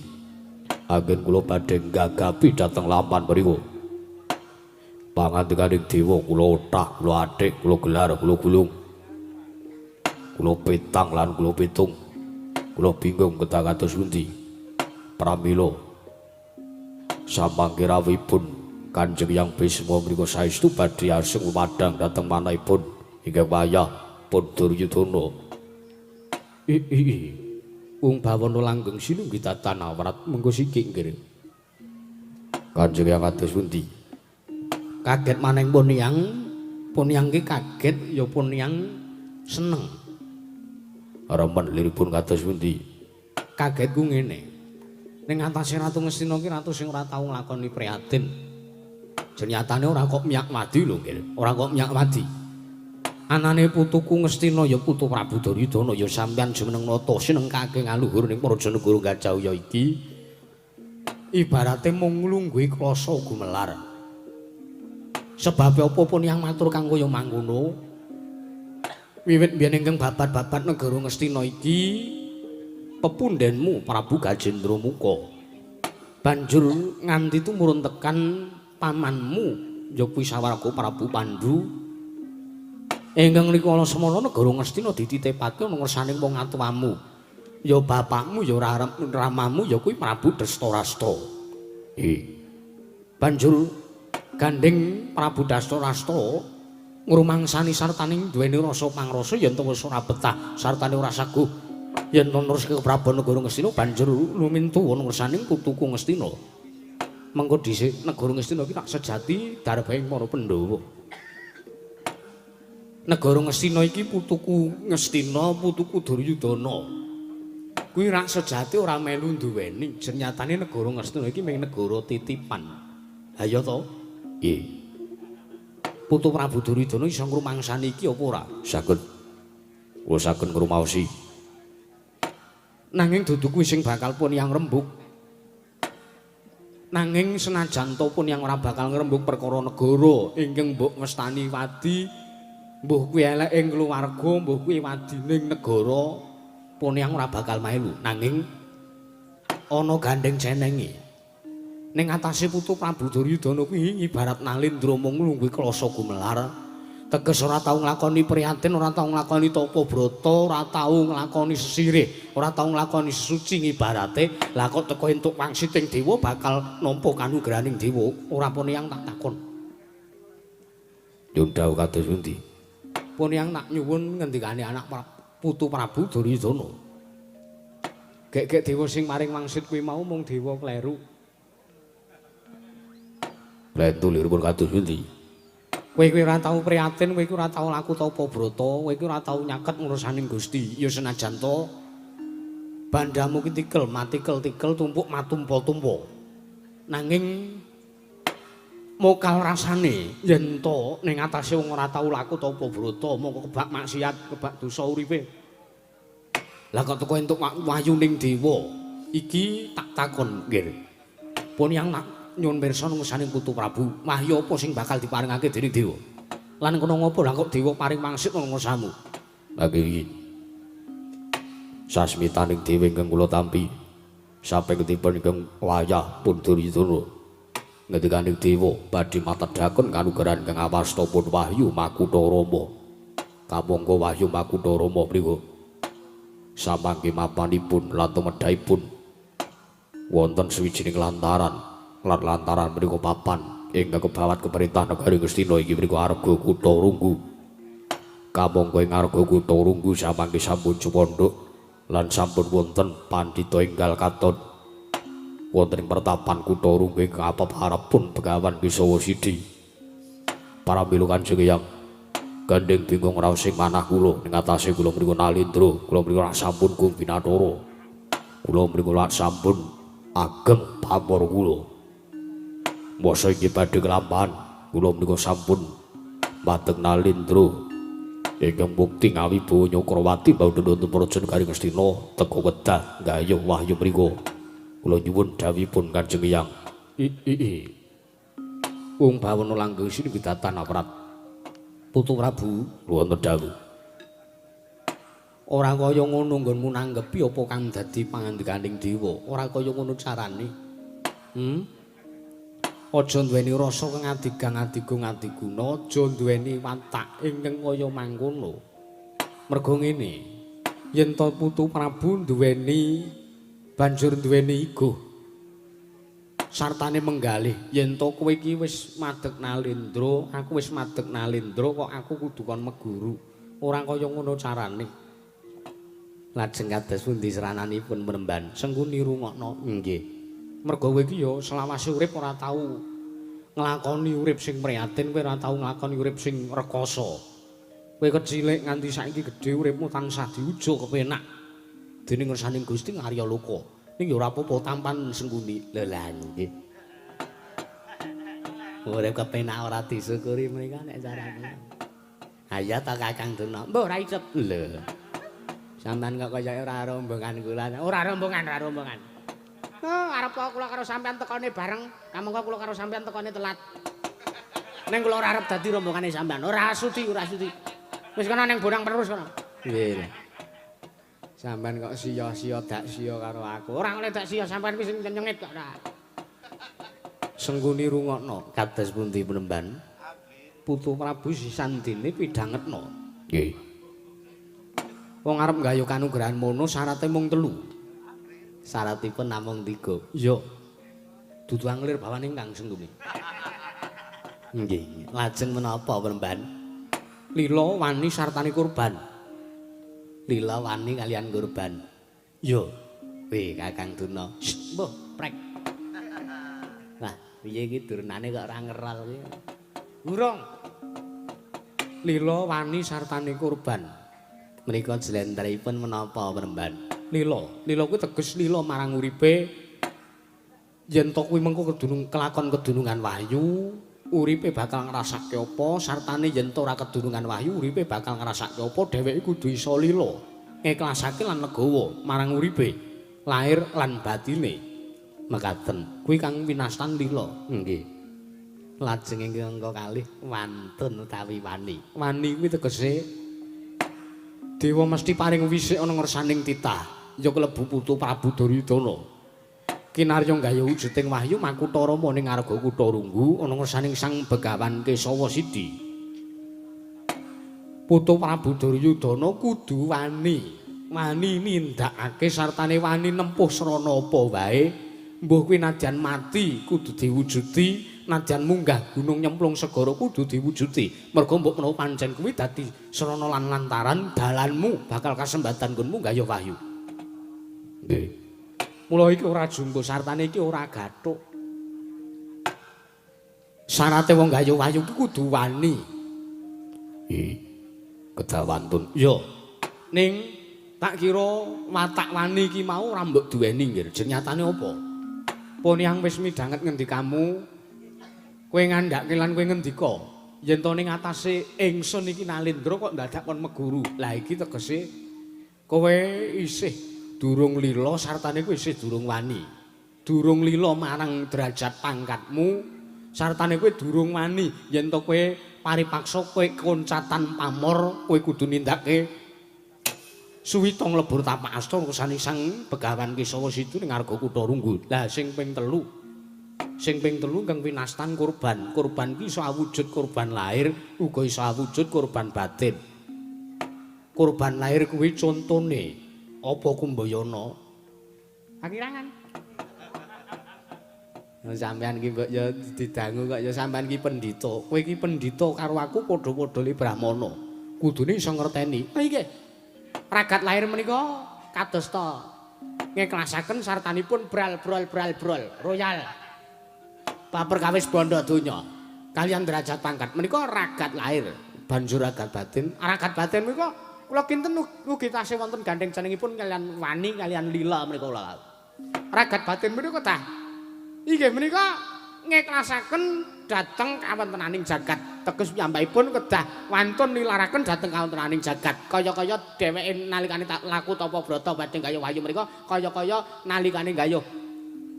anggen kula badhe nggagapi dhateng lampan mriku. Pangantikaning dewa kula othah, kula athik, kula gelar, kula gulung, kula petang lan kula pitung. Kula bingung kedah kados pundi. Pramila samangke rawuhipun Kanjeng Hyang Bisma mriku saestu badhe asring lumadhang dhateng manahipun ingkang wayah pun Duryudana. I wong bawana langgeng sinunggi tatan awrat mengko sikik nggih. Kanjeng Hyang kados pundi? Kaget maneng pun yang ki kaget ya pun yang seneng. Remen liripun kados pundi? Kagetku ngene. Ning atase Ratu Ngastina ki ratu sing ora tau nglakoni prihatin. Jenyatane ora kok miyak wadi lho nggih, ora kok miyak wadi. Anane putuku Ngastina ya putu Prabu Duryudana ya sampeyan jumeneng nata sinengkake ngaluhur ning praja negara Gajah iki. Ibarate mung nglungguhi klasa gumelar. Sebabe apa pun yang matur kang kaya mangkono. Wiwit biyen ingkang babat-babat negara Ngastina iki pepundhenmu Prabu Gajendra Muka. Banjur nganti tumurun tekan pamanmu ya kuwi sawarga Prabu Pandu. Ingkang rikala semana negara Ngastina dititipake ana ngersaning wong atuwamu. Ya bapakmu ya ramamu ya kuwi Prabu Destarastra. Banjur gandeng Prabu Destarastra ngrumangsani sartaning duweni rasa pangrasa yen to wis ora betah sartane ora saguh yen to neruske Prabu negara Ngastina banjur lumintu ana ngersaning putuku Ngastina. Mengko dhisik negara Ngastina iki tak sejati darbahing para Pandhawa. Negara Ngastina iki putuku Ngastina, putuku Duryudana. Kuwi rak sejati ora melu duweni. Jenyatane negara Ngastina iki mung negara titipan. Ha iya to? Nggih. Putu Prabu Duryudana iso ngrumangsani iki apa ora? Saged. Kula saged ngrumaosi. Nanging dudu kuwi sing bakal pun yang rembug. Nanging senajan to pun yang ora bakal ngrembug perkara negara ingkang mbok wastani wadi, mbuh kuwi elek ing keluarga, mbuh kuwi wadining negara, pun yang ora bakal melu. Nanging ana gandeng cenenge. Ning atase putu Prabu Duryudana kuwi ibarat Nalendra mung nglungguhi klasa gumelar. Teges ora tau nglakoni prihatin, ora tau nglakoni tapa brata, ora tau nglakoni sesirih, ora tau nglakoni sesuci ngibarate. Lah kok teka entuk wangsiting dewa bakal nampa kanugrahaning dewa. Ora pun yang tak takon. Nyuwun dawuh kados pundi? Pun yang tak nyuwun ngendikane anak putu Prabu Duryudana. Gek-gek dewa sing maring wangsit kuwi mau mung dewa kleru. Klentu liripun kados pundi? Kowe kuwi ora tau prihatin, kowe kuwi ora tau laku tapa brata, kowe kuwi ora tau nyaket ngurusaning Gusti. Ya senajan to Bandamu ki tikel, matikel-tikel tumpuk matumpa-tumpa. Nanging mokal rasane yen to ning atase wong ora tau laku tapa brata, mongko kebak maksiat, kebak dosa uripe. Lah kok teko entuk wahyuning dewa. Iki tak takon nggih. Pun yang nak nyuwun pirsa ngersane Putu Prabu, wahyu apa sing bakal diparingake dening dewa? Lan kono ngopo lah kok dewa paring wangsit nang ngersamu? Lah iki sasmitaning dewa ingkang kula tampi sampe ketipun ingkang wayah pun Duryudana ngendikaning dewa badhe matedhaken kanugrahan ingkang awasta pun wahyu Makutha Rama. Kamangka wahyu Makutha Rama mriku samangke mapanipun lan tumedhahipun wonten sawijining lantaran lan lantaran mriku papan ingkang kebawat keperintah negari Ngastina inggih mriku Arga Kutha Runggu. Kamangka ing Arga Kutha Runggu samangke sampun cupondhok lan sampun wonten pandhita enggal katon wonten ing pertapan Kutha Runggu ingkang apaparepun Begawan Kesawa Sidi. Pramila Kanjeng Hyang gandeng bingung raos ing manah kula ning atase kula mriku nalindra, kula mriku lak sampun kung binatara, kula mriku lak sampun ageng pamor kula. Masa iki badhe kelampahan kula mriku sampun mateng nalindra ingkang bukti ngawibawa Nyakrawati baudha wonten Praja Negari Ngastina teka kedah nggayuh wahyu mriku. Kula nyuwun dhawuhipun Kanjeng Hyang. I Wong bawana langgeng sini widatan aprat. Putu Prabu wonten dawuh. Ora kaya ngono nggonmu nanggepi apa kang dadi pangandikaning dewa. Ora kaya ngono carane. Aja duweni rasa kang adigang adigung adiguna, aja duweni watak ingkang kaya mangkono. Merga ngene, yen to Putu Prabu duweni banjur duweni iguh sartane menggalih, yen to kowe iki wis madeg nalindra, aku wis madeg nalindra kok aku kudu kon meguru. Ora kaya ngono carane. Lajeng kados pundi srananipun Mremban? Sengkuni rungokno. Nggih. Merga kowe iki ya selawase urip ora tau nglakoni urip sing prihatin, kowe ora tau nglakoni urip sing rekoso. Kowe kecilik nganti saiki gedhe uripmu tansah diujo kepenak dening ngersaning Gusti Arya Loka. Ning ya ora apa-apa tampan Sengkuni. Lha lha nggih. Urip kepenak ora disyukuri mrika nek carane. Ha iya ta Kakang Durna. Mbah ora icep. Lho. Sampeyan kok kaya ora rombongan kula. Ora rombongan, ora rombongan. Oh, arep kula karo sampeyan tekone bareng, kamangka kula karo sampeyan tekone telat. Ning kula ora arep dadi rombongane sampeyan. Ora sudi, ora sudi. Wis kono ning bonang terus kono. Nggih. Sampeyan kok sia-sia dak sia karo aku. Ora oleh dak sia, sampeyan wis nyengit kok ora. Sengkuni rungokno kados pundi Mremban? Putu Prabu sisandene pidhangetno. Nggih. Wong arep nggayuh kanugrahan mono syarate mung 3. Syaratipun namung 3. Iya. Dudu anglir bawane Kang Sengkuni. Nggih. Lajeng menapa Mremban? Lila wani sartane kurban. Lila wani kalian kurban. Iya. Weh Kakang Durna. Mbah, prek. Lah, piye iki durnane kok ora ngerol iki? Urung. Lila wani sartane kurban. Menika jlentrehipun menapa Mremban? Lila, lila kuwi teges lila marang uripe. Yen to kuwi mengko kedunung kelakon kedunungan wahyu, uripe bakal ngrasake apa, sartane yen to ora kedunungan wahyu, uripe bakal ngrasake apa, dheweke kudu iso lila, ngiklasake lan legawa marang uripe, lahir lan batine. Mekaten, kuwi kang winastan lila. Nggih. Lajeng ingkang angka kalih wantun utawi wani. Wani kuwi tegese dewa mesti paring wisik ana ngersaning titah. Ya klebu Putu Prabu Duryudana. Kinarya nggayuh wujuding wahyu Makutha Rama ning Arga Kutha Runggu ana ngersaning Sang Begawan Kesawa Sidi. Putu Prabu Duryudana kudu wani, wani nindakake sartane wani nempuh srana apa wae. Mbuh kuwi nadyan mati kudu diwujudi, nadyan munggah gunung nyemplung segara kudu diwujudi. Merga mbok menawa pancen kuwi dadi srana lan lantaran dalanmu bakal kasembatan nggonmu nggayuh wahyu. Nggih. Mula iki ora jumbo sartane iki ora gathuk. Syarate wong nggayuh wahyu kuwi kudu wani. Nggih. Kedawantun. Iya. Ning Tak kira watak wani iki mau ora mbok duweni nggih. Nyatane apa? Poniang wis midhanget ngendikamu, kowe ngandhake lan kowe ngendika yen to ning atase ingsun iki Nalendra kok dadak kon meguru. Lah iki tegese kowe isih durung lila sartane kowe isih durung wani. Durung lila marang derajat pangkatmu sartane kowe durung wani yen to kowe paripaksa kowe koncatan pamor kowe kudu nindakake suwita nglebur tapak asta ukusane Sang Begawan Kesawa Situ ning ngarga kutha Runggu. Lah sing ping telu. Sing ping telu kang winastan kurban. Kurban ki iso awujud kurban lahir, uga iso awujud kurban batin. Kurban lahir kuwi contone apa Kumbayana? Akirangan. Sampeyan ki mbok ya didangu kok ya sampeyan ki pendhita. Kowe ki pendhita karo aku padha-padha li brahmana. Kudune iso ngerteni. Ha iki. Ragat lahir menika kadosta ngeklasaken sartanipun bral brol bral brol royal baperkawis bondo donya kalian derajat pangkat menika ragat lahir banjur ragat batin. Ragat batin menika kula kinten ugi tasih wonten gandeng jenengipun kalian wani kalian lila menika kula. Ragat batin menika tah inggih menika ngeklasaken dhateng kawontenaning jagat. Teges piyambakipun kedah wantun nilaraken dhateng kawontenaning jagat. Kaya-kaya dheweke nalikane laku tapa brata badhe gayuh wahyu menika kaya-kaya nalikane gayuh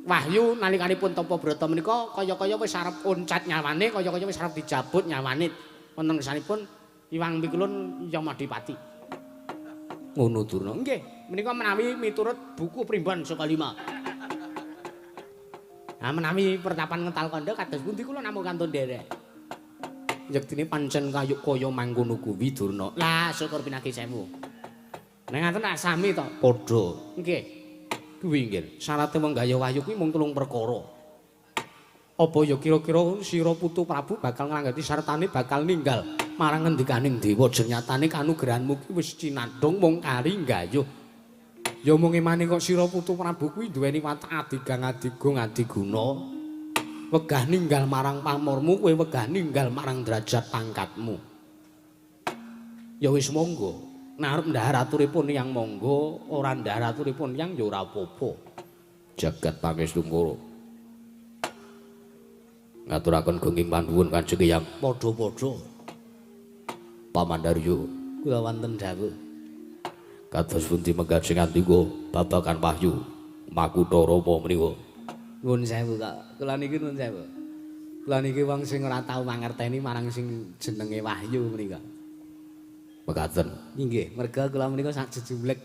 wahyu nalikanipun tapa brata menika kaya-kaya wis arep oncat nyawane, kaya-kaya wis arep dijabut nyawane. Wonten kesanipun Iwang Pikulun Yamadipati. Ngono Durna. Nggih, menika menawi miturut buku Primbon Saka 5. Nah, menawi pertapan Ngental Kandha kados pundi kula namung kantun nderek. Yektine pancen kayuk kaya mangkono kuwi Durna. Lah syukur pinagi sewu. Nek ngaten tak sami to? Padha. Nggih. Kuwi nggih. Syarate wong gayuh wahyu kuwi mung telung perkara. Apa ya kira-kira sira putu Prabu bakal nglanggati sartane bakal ninggal marang ngendikaning dewa. Nyatane kanugrahanmu ki wis cinadhong mung kari gayuh. Ya mung emane kok sira putu Prabu kuwi duweni watak adigang adigung adiguna. Wegah ninggal marang pamormu, kowe wegah ninggal marang derajat pangkatmu. Ya wis monggo. Nek arep ndhahar aturipun yang monggo, ora ndhahar aturipun yang ya ora apa-apa. Jagat pangestu Ngoro. Ngaturaken gunging panuwun Kanjeng Hyang. Padha-padha. Paman Daryo, kula wonten dawuh. Kados pundi mengkajeng andika babagan wahyu Makutha Rama menika? Nuwun sewu kok. Kula niki nuwun sewu. Kula niki wong sing ora tau mangerteni marang sing jenenge wahyu menika. Mekaten. Inggih, merga kula menika sak jejumlek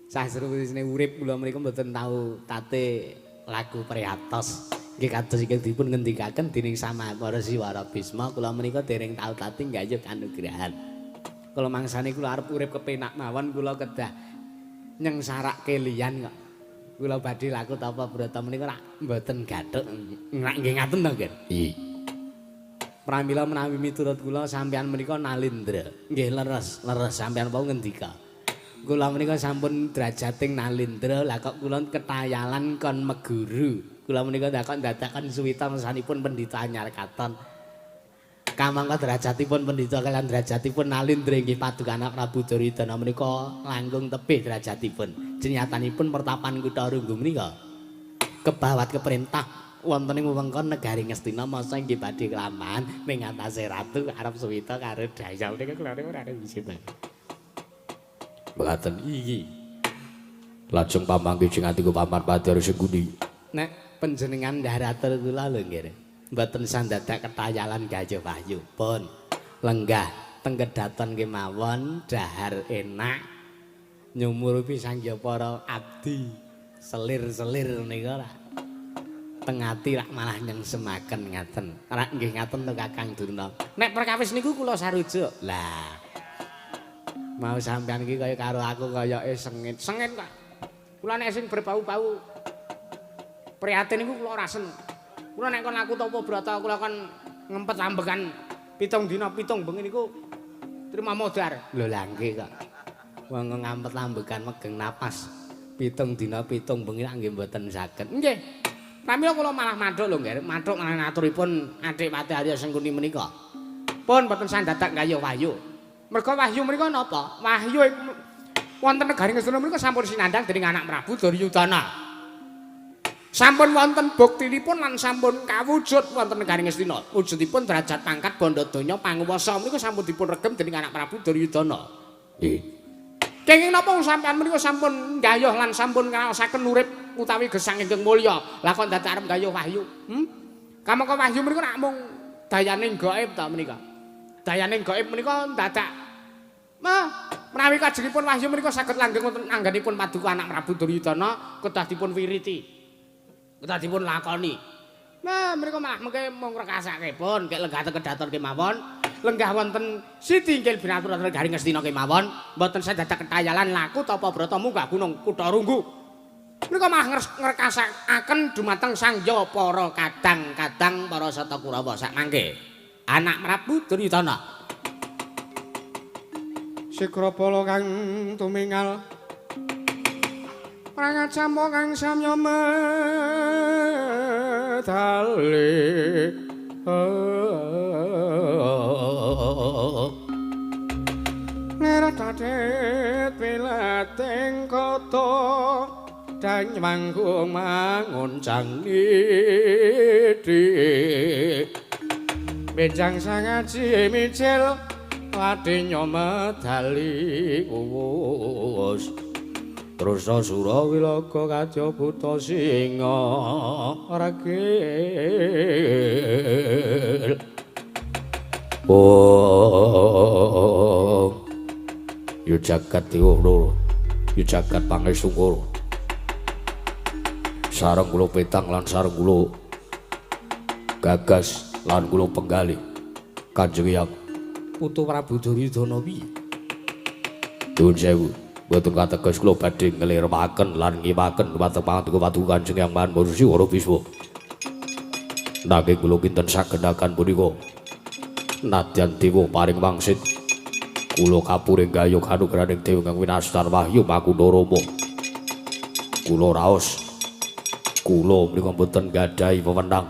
sasrusine urip kula menika mboten tau tate laku priatos. Nggih kados ingkang dipun ngendikaken dening Samara Siwara Bisma kula menika dereng tau tate nggayuh kanugrahan. Kula mangsane kula arep urip kepenak mawon kula kedah nyengsarake liyan kok. Kula badhe laku tapa brata menika rak mboten gathuk. Rak nggih ngaten to, Nggih? Iya. Pramila menawi miturut kula sampeyan menika Nalendra. Nggih leres, leres sampeyan wau ngendika. Kula menika sampun derajating Nalendra, lah kok kula ketayalan kon meguru. Kula menika kok ndadakan suwita mesanipun pendhita anyar katon. Kamangka derajatipun pendhita kaliyan derajatipun Nalendra inggih paduka Prabu Duryudana menika langkung tebih derajatipun. Jenyatanipun pertapan kutha Runggu menika kebawat keperintah wonten ing wewengkon negari Ngastina masa inggih badhe kelampahan ning atase ratu arep suwita karo daya menika kula ora bisa. Mekaten iki. Lajeng pamanggih sing atiku Paman Badar Sengguni. Nek panjenengan ndhar atur kula lho nggih. Mboten sandadak ketayalan gayuh wahyu. Pun lenggah teng kedaton kemawon dahar enak nyumurupi sangya para abdi selir-selir menika rak teng ati rak malah nyengsemaken ngaten. Rak nggih ngaten to Kakang Durna. Nek perkawis niku kula sarujuk. Lah mau sampean iki kaya karo aku kayake sengit. Sengit kok. Kula nek sing berbau-bau prihatin niku kula ora seneng. Kula nek kon aku tapa brata kula kon ngempet ambekan 7 dina 7 bengi niku trima modar. Lho lha nggih kok. Wong ngampet ambekan megeng napas 7 dina 7 bengi lak nggih mboten saged. Nggih. Pramila kula malah manthuk lho nggih, manthuk marang aturipun Adipati Arya Sengkuni menika. Pun mboten sandadak gayuh wahyu. Merga wahyu menika napa? Wahyu Wonten negari Ngastina menika sampun sinandhang dening anak Prabu Duryudana. Sampun wonten buktinipun lan sampun kawujud wonten negari Ngastina. Wujudipun derajat pangkat bandha donya panguwasa menika sampun dipun regem dening anak Prabu Duryudana. Nggih. Kenging napa sampeyan menika sampun gayuh lan sampun ngraosaken urip utawi gesang ingkang mulya. Lah kok dadak arep gayuh wahyu? Kamangka wahyu menika rak mung dayaning gaib ta menika. Dayaning gaib menika dadak menawi kajengipun wahyu menika saged langgeng wonten anggenipun paduka anak Prabu Duryudana kedah dipun wiriti. Kedah dipun lakoni. Nah, menika malah mengke mung rekasake pun kek lenggah teng kedaton kemawon, lenggah wonten siti inggil binatur negari Ngastina kemawon, mboten sadadak ketayalan laku tapa brata munggah gunung Kutha Runggu. Menika malah ngrekasakaken dumateng sangya para kadang-kadang para sata Kurawa sak mangke. Anak Prabu Duryudana. Sikrapala kang tumingal prangacampa kang samya medale ngerat wilating kota dang manggung mangoncang niti benjang sangaji micil ladinya medali uwus Trusna sura wilaga kadya buta singa ragil. Oh, yu jagat dewa loro, yu jagat pangestu koro. Sareng kula petang lan sareng kula gagas lan kula penggalih Kanjeng Hyang Putu Prabu Duryudana piye? Nuwun sewu. Mboten kateges kula badhe nglirmaken lan ngimaken dhumateng pangandika paduka Kanjeng Hyang Maha Rsi Wara Biswa. Nanging kula kinten sagenakan punika nadyan dewa paring wangsit kula kapuring gayuh kanugrahaning dewa ingkang winastan wahyu Makunda Rama. Kula raos kula menika mboten gadhahi wewenang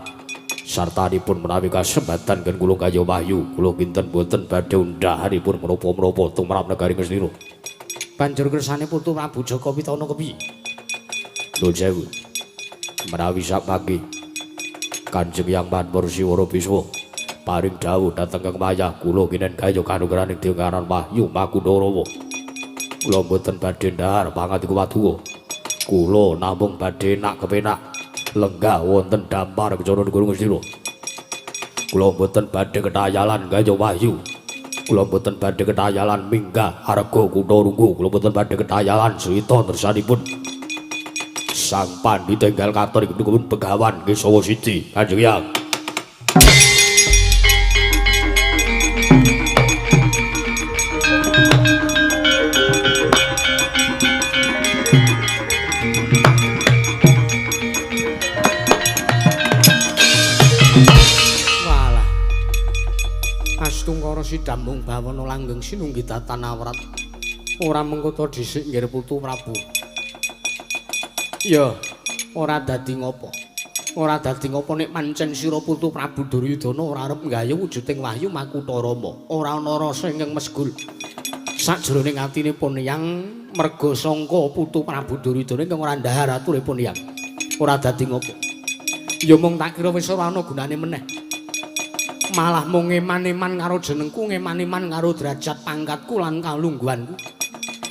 sartanipun menawi kasempatan gen kula gayuh wahyu kula kinten mboten badhe undhahanipun menapa-menapa tumrap negari Ngastina. Banjur kersane Putu Prabu Jaka Pitana kepiye? Nuwun sewu. Menawi samangke Kanjeng Hyang Maha Rsi Wara Biswa paring dawuh dhateng Kang Mayah kula kinen gayuh kanugrahaning dewa ngaran wahyu Makunda Rama. Kula mboten badhe ndhahar pangandika paduka. Kula namung badhe nak kepenak lenggah wonten dampar kencana negara Ngastina. Kula mboten badhe ketayalan gayuh wahyu. Kula mboten badhe ketayalan minggah arga kutha Runggu. Kula mboten badhe ketayalan swita tersanipun Sang Pandhita enggal katon ing pun Begawan Kesawa Siji Kanjeng Hyang. Walah. Astungkara sidambung bawana langgeng sinunggi datan awrat. Ora mengko dhisik nggir Putu Prabu. Ya, ora dadi ngopo. Ora dadi ngopo nek pancen sira Putu Prabu Duryudana ora arep nggayuh wujuding wahyu Makutha Rama. Ora ana rasa ingkang mesgul. Sajroning atine pun yang merga sangka Putu Prabu Duryudana ingkang ora ndhahar aturipun yang. Ora dadi ngopo. Ya mung tak kira wis ora ana gunane meneh. Malah mung ngeman-eman karo jenengku, ngeman-eman karo derajat pangkatku lan kalungguhanku.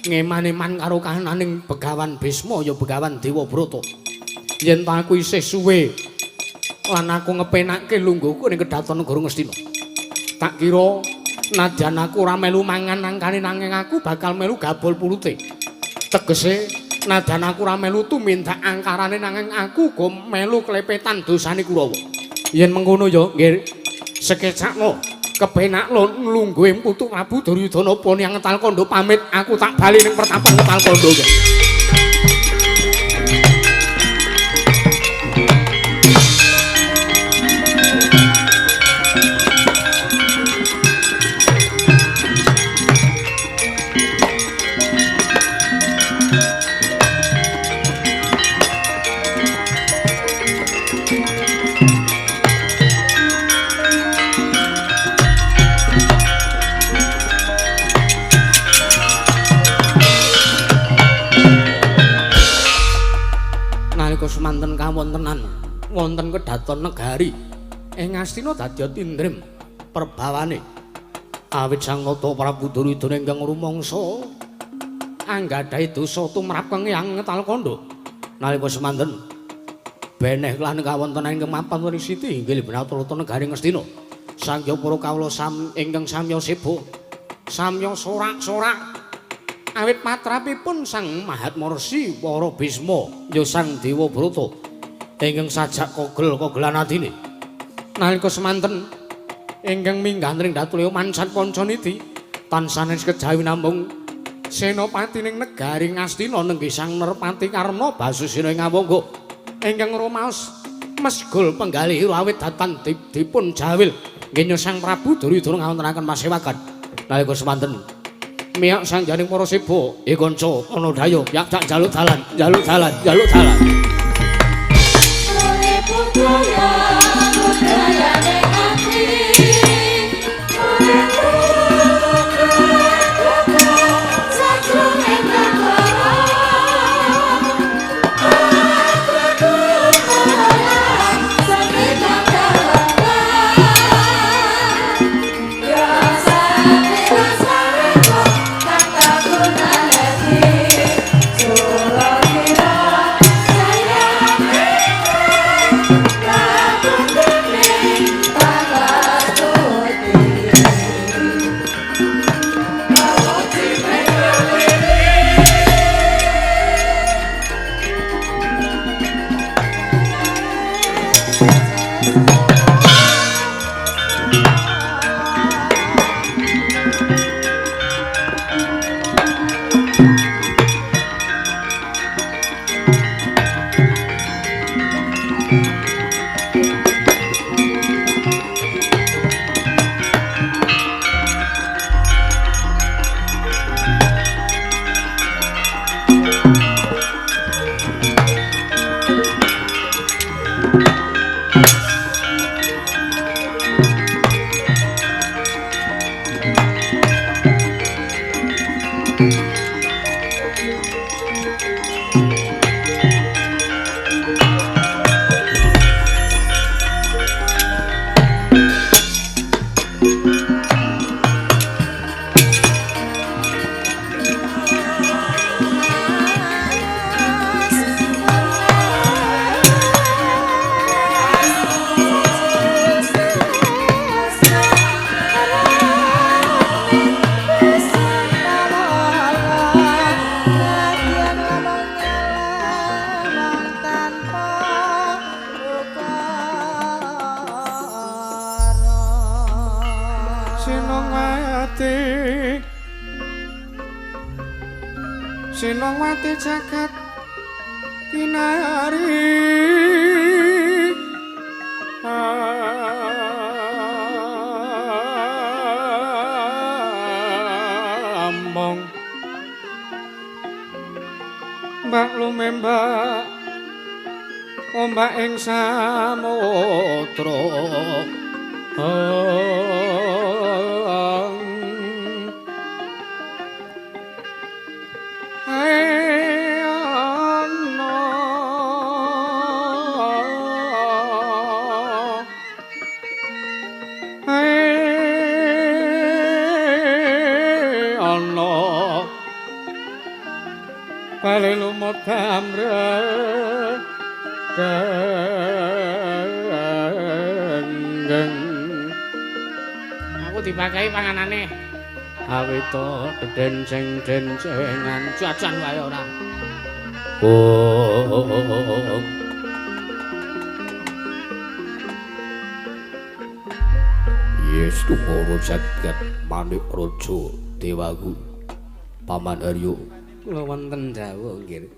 Ngeman-eman karo kahananing Begawan Bisma ya Begawan Dewa Brata. Yen ta aku isih suwe lan aku ngepenakke lungguhku ning kedaton negara Ngastina. Tak kira nadyan aku ora melu mangan angkane nanging aku bakal melu gabol pulute. Tegese nadyan aku ora melu tumindak angkarane nanging aku uga melu klepetan dosane Kurawa. Yen mengkono ya nggih sekecakno kepenakno lungguhe Putu Prabu Duryudana pun yang ngetal kondo pamit aku tak bali ning pertapan ngetal kondo. Kawontenan wonten kedaton negari ing Ngastina dadi tindrim perbawane. Awit Sang Nata Prabu Duryudana ingkang rumangsa anggadhahi dosa tumrap Hyang Talkandha. Nalika semanten beneh lan kawontenan ingkang mapan wonten siti inggih Binatara negari Ngastina. Sangya para kawula ingkang samya seba samya sorak-sorak awit patrapipun Sang Mahatma Resi Wara Bisma ya Sang Dewa Brata ingkang sajak kogel-kogelan atine. Nalika semanten ingkang minggah ring Datulya mancat Pancaniti tansah kejawi namung senopati ning negari Ngastina nenggih Sang Nerpati Karna Basusena ing Awangga ingkang rumaos mesgul penggalih awit datan dipun jawil nggih Sang Prabu Duryudana ngawontenaken pasewagan. Nalika semanten miyak sangjaning para seba kanca ana daya yak tak njaluk dalan njaluk dalan njaluk dalan. Sinongwati jagat kinari among mbak lumembak ombak ing samudra. Bali lumut amre genggeng. Aku dipakai panganane. Awito denceng-dencengan jajan wae ora. Oh. Yes, tunggu jagat manik raja dewaku Paman Aryo. Kula wonten dawuh nggih.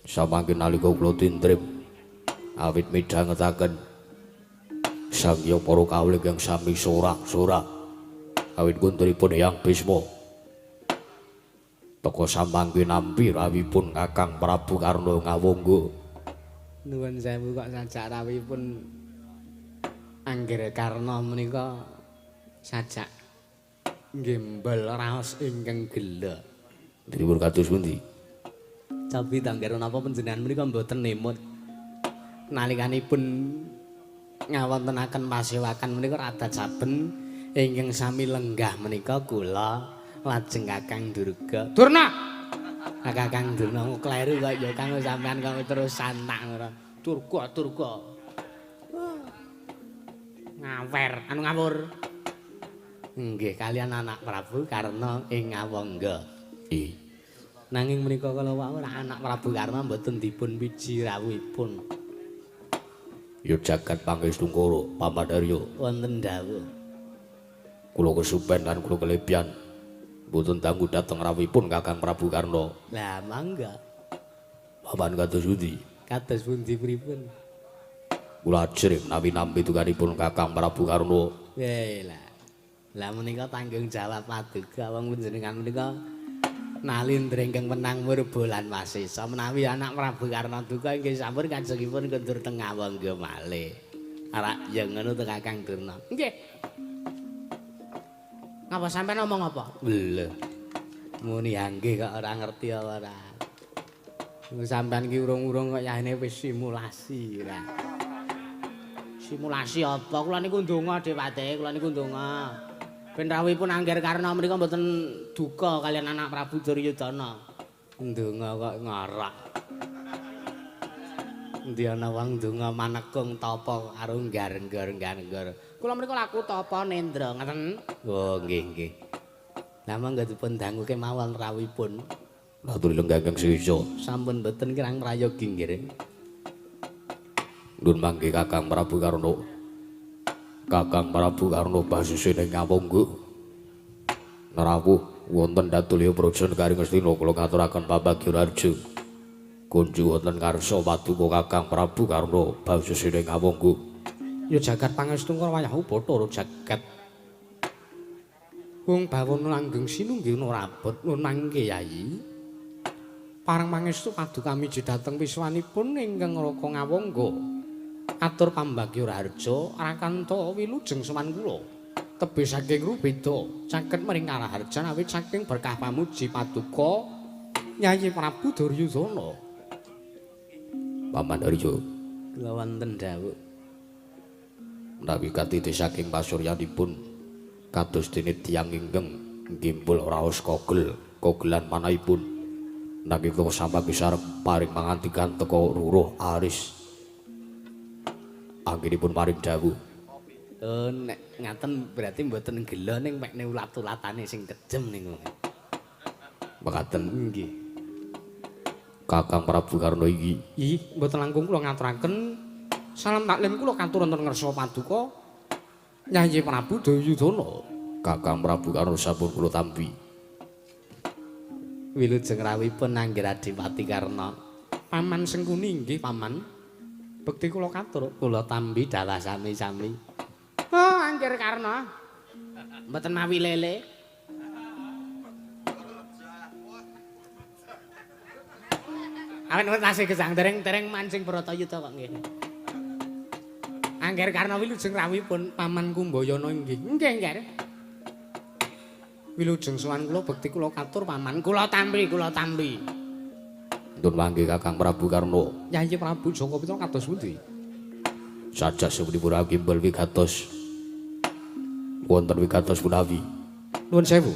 Samangke nalika kula tindrim awit midhangetaken sangya para kawula ingkang sami sorak-sorak awit gunturipun Hyang Bisma. Teka samangke nampi rawuhipun Kakang Prabu Karna Ngawangga. Nuwun sewu kok sajak rawuhipun Anggir Karna menika sajak nggembel raos ingkang gela. Dipun kados pundi? Cobi tangger napa panjenengan menika mboten nemut. Nalikanipun ngawontenaken pasewakan menika rada saben ingkang sami lenggah menika kula lajeng Kakang Durga. Durna. Kakang Durna kleru kok ya Kang sampean kok terus santak ora. Durga, Durga. Ngawer, anu ngawur. Nggih, kalian anak Prabu Karna ing Ngawangga. Ih. Nanging menika kala wau anak Prabu Karna mboten dipun piji rawuhipun. Ya jagat pangestu Kara Paman Arya wonten dawuh. Kula kesupen lan kula kelebihan mboten dangu dhateng rawuhipun Kakang Prabu Karna. Lah mangga. Paman kados pundi? Kados pundi pripun? Kula ajrih menawi nampi tuganipun Kakang Prabu Karna. Weh lah. Lah menika tanggung jawab paduka wong panjenengan menika nalindra ingkang menang murba lan wasesa menawi anak Prabu Karna duka inggih sampun kajengipun kundur teng Ngawangga malih. Arak ya ngono to Kakang Durna. Nggih. Ngapa sampean ngomong apa? Lho. Muni nggih kok ora ngerti apa ora. Sampean ki urung-urung kok yahene wis simulasi ora. Simulasi apa? Kula niku ndonga Dewate, kula niku ndonga. Ben rawuhipun Angger Karna menika mboten duka kalian anak Prabu Duryudana. Ndonga kok ngarak. Endi ana wong ndonga manekung tapa karo nggar-nggar. Kula menika laku tapa nendra ngaten. Oh nggih nggih. Lah monggo dipun dangu kemawon rawuhipun. Matur lenggah ingkang sisa. Sampun mboten kirang prayogi nggih. Nuwun mangke Kakang Prabu Karna. Kakang Prabu Karna basusene Ngawangga. Nrawuh wonten Datulya Praja Negari Ngastina kula ngaturaken pambagya raharja. Kunju wonten ngarsa paduka Kakang Prabu Karna basusene Ngawangga. Ya jagat pangestu wayah Bathara jagat. Wong bawana langgeng sinunggih rabot nuwun mangke Yayi. Parang pangestu paduka miji dhateng wiswanipun ingkang Raka Ngawangga. Atur pambagya raharja rakanta wilujeng sowan kula. Tebih saking rubeda caket mring karaharjan awit saking berkah pamuji paduka Yayi Prabu Duryudana. Paman Arya kula wonten dawuh. Menawi katiti saking pasuryanipun kados dene tiyang ingkang ngimpul raos kogel kogelan manahipun nanging kula sampun sareng paring mangantikan teka ruruh aris. Anggenipun paring dawuh. Oh nek ngaten berarti mboten gela ning mekne ulat-ulatane sing kejem niku. Mekaten nggih. Kakang Prabu Karna iki. Ih, mboten langkung kula ngaturaken salam taklim kula katur wonten ngarsa paduka Yayi Prabu Duryudana. Kakang Prabu Karna sampun kula tampi. Wilujeng rawuhipun Angger Adipati Karna. Paman Sengkuni nggih, Paman. Bekti kula katur, kula tampi dalah sami-sami. Oh, Angger Karna. Mboten mawi lele. Awet tasih gesang dereng-dereng mancing Bratayuda kok nggih. Angger Karna wilujeng rawuhipun Paman Kumbayana nggih. Nggih, Ngger. Wilujeng sowan kula bekti kula katur Paman. Kula tampi, kula tampi. Nuwun mangke Kakang Prabu Karna. Yayi Prabu Jaka Pitra kados pundi? Sajak sapunipun gimbal wigatos. Wonten wigatos punawi. Nuwun sewu.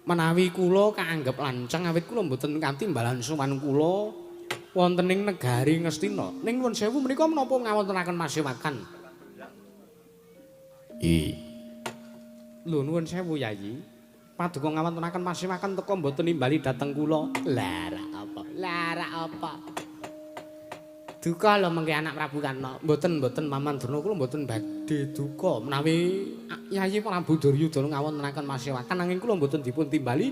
Menawi kula kaanggep lancang awit kula mboten katimbalan sowan kula wonten ing negari Ngastina. Ning nuwun sewu menika menapa ngawontenaken masewakan? I. Lho nuwun sewu Yayi. Paduka ngawontenaken masewakan teka mboten nimbali dhateng kula. Lah rak apa? Lah rak apa? Duka lho mengke anak Prabu Karna. Mboten mboten Paman Durna kula mboten badhe duka menawi Yayi Prabu Duryudana ngawontenaken masewakan nanging kula mboten dipun timbali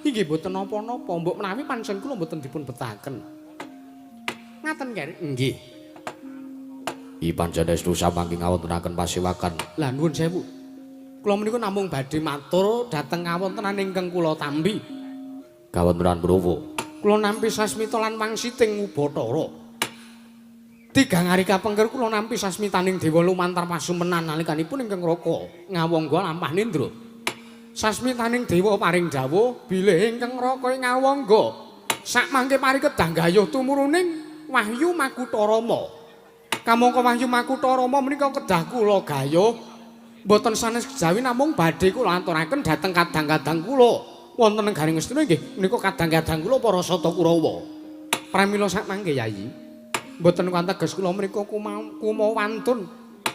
inggih mboten napa-napa. Mbok menawi pancen kula mboten dipun betahaken. Ngaten Nger? Nggih. I panjenengan samangke ngawontenaken pasewakan. Lah nuwun sewu. Kula menika namung badhe matur dhateng kawontenan ingkang kula tampi. Kawontenan menapa? Kula nampi sasmita lan wangsiting Ubathara. Tigang hari kapengker kula nampi sasmitaning dewa lumantar pasumenan nalikanipun ingkang Raka Ngawangga lampah nindra. Sasmitaning dewa paring dawuh bilih ingkang Raka Ngawangga Sak mangke pari kedah gayuh tumuruning Wahyu Makutha Rama. Kamangka Wahyu Makutha Rama menika kedah kula gayuh mboten sanes kejawi namung badhe kula aturaken dhateng kadang-kadang kula wonten negaring Ngastina nggih menika kadang-kadang kula para Sata Kurawa. Pramila sak mangke Yayi mboten kanteges kula menika kumawantun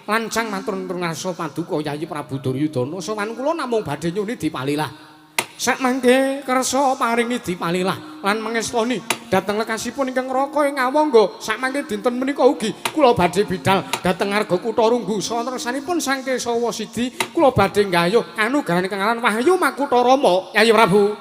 lancang matur ngarsa paduka Yayi Prabu Duryudana sowan kula namung badhe nyuni dipalilah. Sak mangke kersa paringi dipalilah lan mangestoni dhateng lekasipun ingkang Raka ing Awangga. Sak mangke dinten menika ugi kula badhe bidal dhateng ngarga kutha Runggu. Sawantenipun Sang Kesawa Sidi kula badhe nggayuh kanugrahan ingkang aran Wahyu Makutha Rama Yayi Prabu.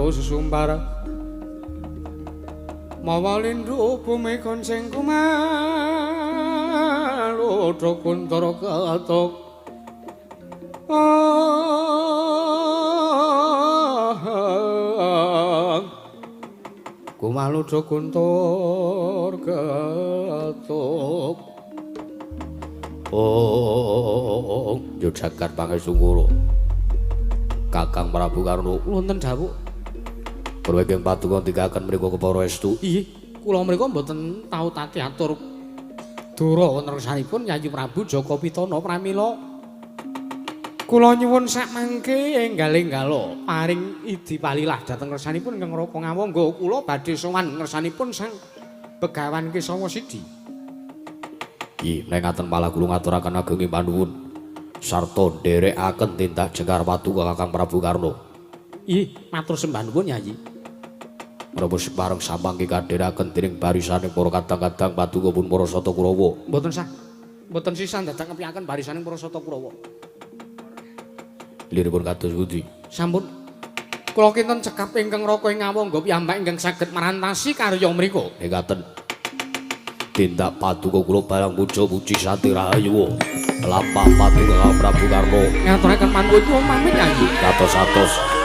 Susumbara mawa lindhu bumi konceng kumalodha kuntara ketok kumalodha kuntur ketok. Oh, yo jagat pangestu kula Kakang Prabu Karna wonten dawuh Purwegeng paduka ndikaken mriku kepara estu. Inggih, kula mriku mboten tau tati atur dura wonten ngersanipun Yayi Prabu Jaka Pitana pramila kula nyuwun sak mangke enggal-enggala paring idi palilah dhateng ngersanipun ingkang Raka Ngawangga. Kula badhe sowan ngersanipun Sang Begawan Kesawa Sidi. Nggih, nek ngaten malah kula ngaturaken agenging panuwun sarta nderekaken tindak jengkar paduka Kakang Prabu Karna. Inggih, matur sembah nuwun Yayi. Menapa separeng samangke kadheraken dening barisaning para kadang-kadang paduka pun para Sata Kurawa. Mboten sah. Mboten sisan dadak ngepiyaken barisaning para Sata Kurawa. Liripun kados pundi? Sampun. Kula kinten cekap ingkang Raka ing Ngawangga piyambak ingkang saged marantasi karya mriku. Mekaten. Tindak paduka kula barang puja puji santi rahayu. Lampah paduka Prabu Karna. Ngaturaken panuwun kula pamit Yayi. Katos-atos.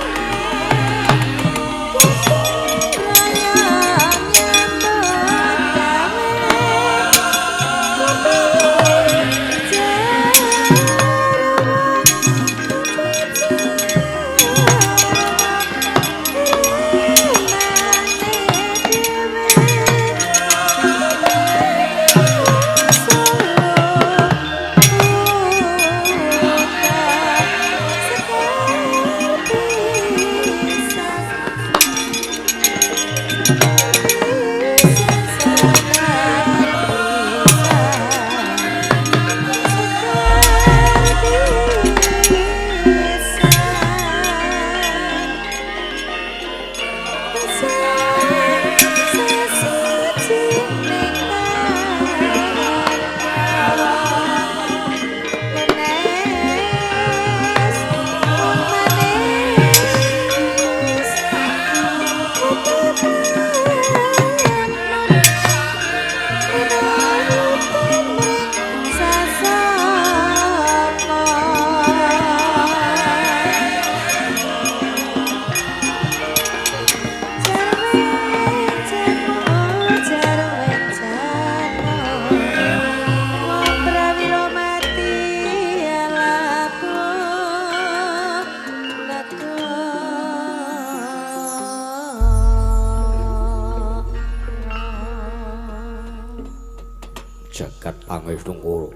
Jagat Pangestungkara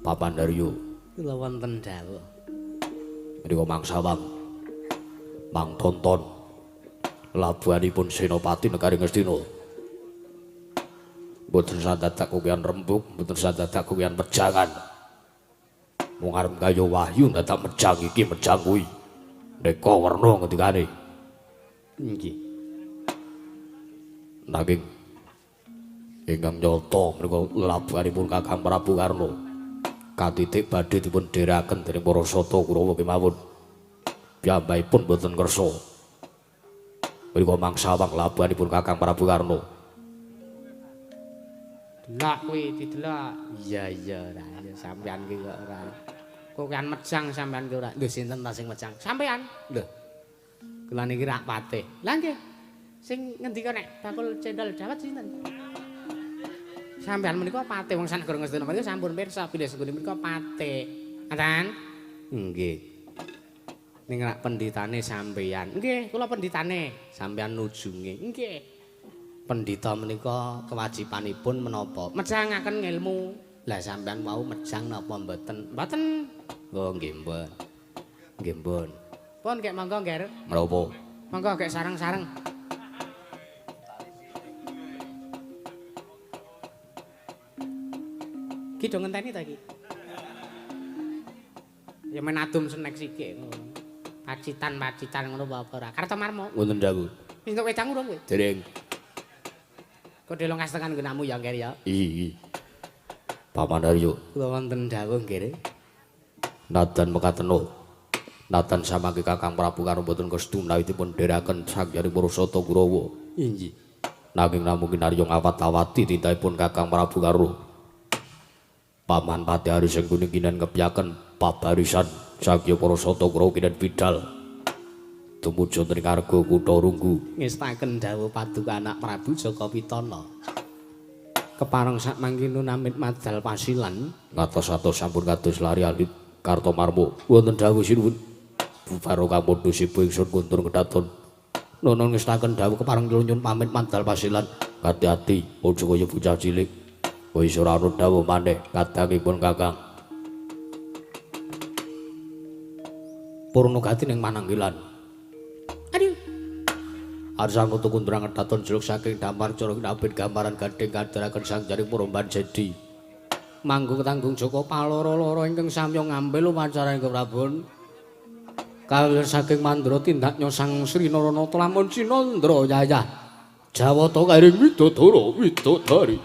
Papandarya kula wonten dawuh menika mangsawang mang tonton labuhanipun Senopati negari Ngastina. Mboten sadadak kuwian rembug, mboten sadadak kuwian pejangan. Mung arep kaya wahyu dadak mejang iki mejang kuwi. Neka werna ngendikane. Nggih. Nanging ingkang nyata menika labuhanipun Kakang Prabu Karna. Katitik badhe dipun dheraken dening para sata Kurawa kemawon. Piyambakipun boten kersa. Mriku mangsa wang labuhanipun Kakang Prabu Karna. Delok kuwi didelok. Iya iya ora ya sampean ki kok ora. Kok kan mejang sampean ki ora. Lho sinten ta sing mejang? Sampean. Lho. Kula niki rak patih. Lah nggih. Sing ngendika nek bakul cendol dawet sinten? Sampean menika patih wong sanegara Ngastina menika sampun pirsa bilih senggone menika patih. Ngaten? Nggih. Ning rak penditane sampean. Nggih, kula penditane. Sampean nujunge. Nggih. Pendita menika kewajibanipun menapa? Mejangaken ngilmu. Lah sampean wau mejang napa mboten? Mboten. Oh nggih, Mbon. Nggih, Mbon. Pun kek monggo, Ngger. Menapa? Monggo kek sareng-sareng. Ki do ngenteni ta iki? Ya men adum senek sithik ngono. Pacitan-pacitan ngono apa ora? Kartomarmo. Wonten dawuh. Wis entuk wedang urung kowe? Dereng. Kok delong kastengan nggunamu ya, Ngger ya? Iya. Paman Aryo. Kula wonten dawuh, Ngger. Nadan mekateno. Nadan samangke Kakang Prabu Karna mboten kestu menawi dipun dheraken sanghyang para sata Kurawa. Inggih. Nanging namung kinarya ngawat-awati tindakipun Kakang Prabu Karna. Paman Patih Ari sing kuning kinen kepyaken pabarisan sangya para sata Kurawa kinen bidal tumuju ing ngarga kutha Runggu. Ngestaken dawuh paduka anak Prabu Jaka Pitana. Kepareng sak mangkene namit madal pasilan ngatos-atos sampun kados lari alit Kartomarmo. Wonten dawuh sinuwun. Bubaro kamundhu sibu ingsun kuntur kedaton. Nono ngestaken dawuh kepareng kula nyuwun pamit madal pasilan. Ati-ati aja kaya bocah cilik. Wis ora ana dawuh maneh kadangipun Kakang. Purna gati ning mananggilan. Aduh. Arsang nutu kundrang kedaton jeluk saking damar cara kinabit gambaran gading kadharaken sang jaring puromban jedi. Manggung tanggung Jaka paloro-loro ingkang samya ngambil upacara ing Prabon. Kalir saking mandra tindaknya Sang Sri Naranata lamun Cinandra yayah. Jawata kairing widodara widodari.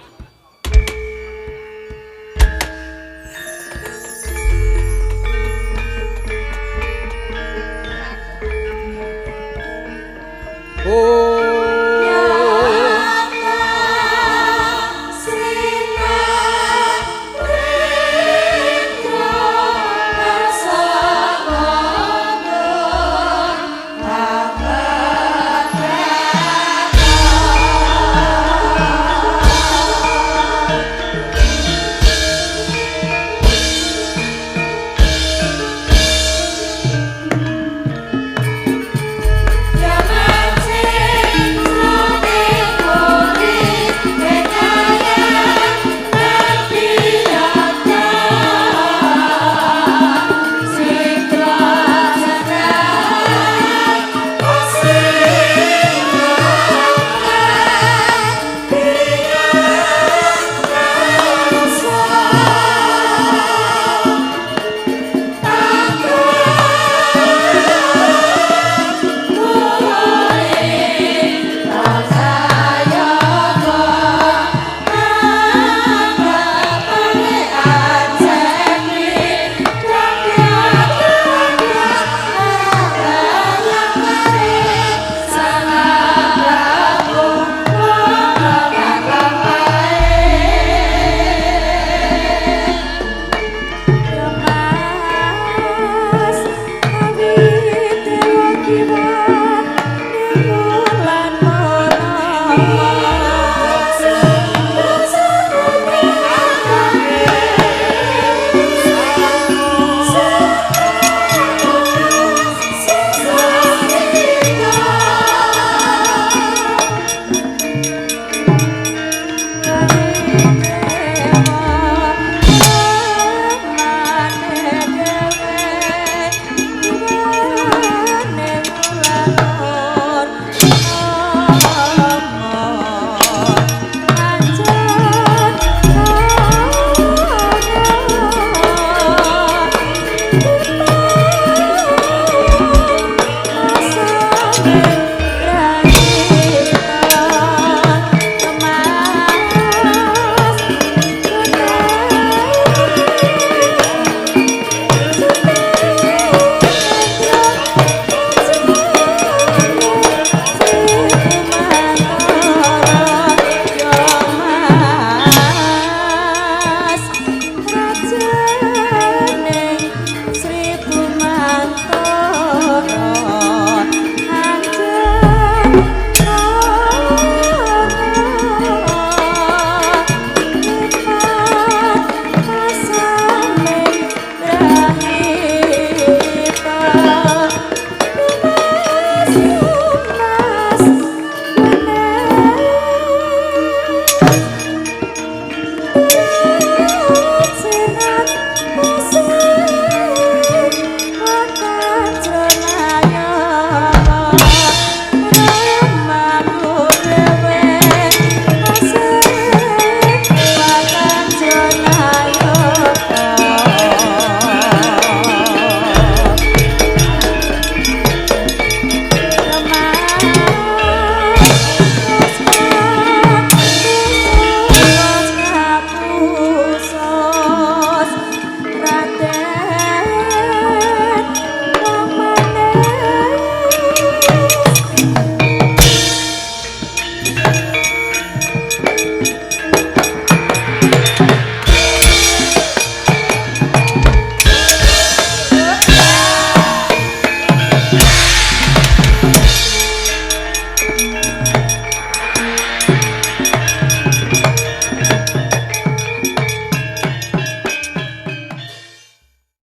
Mas, awit dewa kiwa.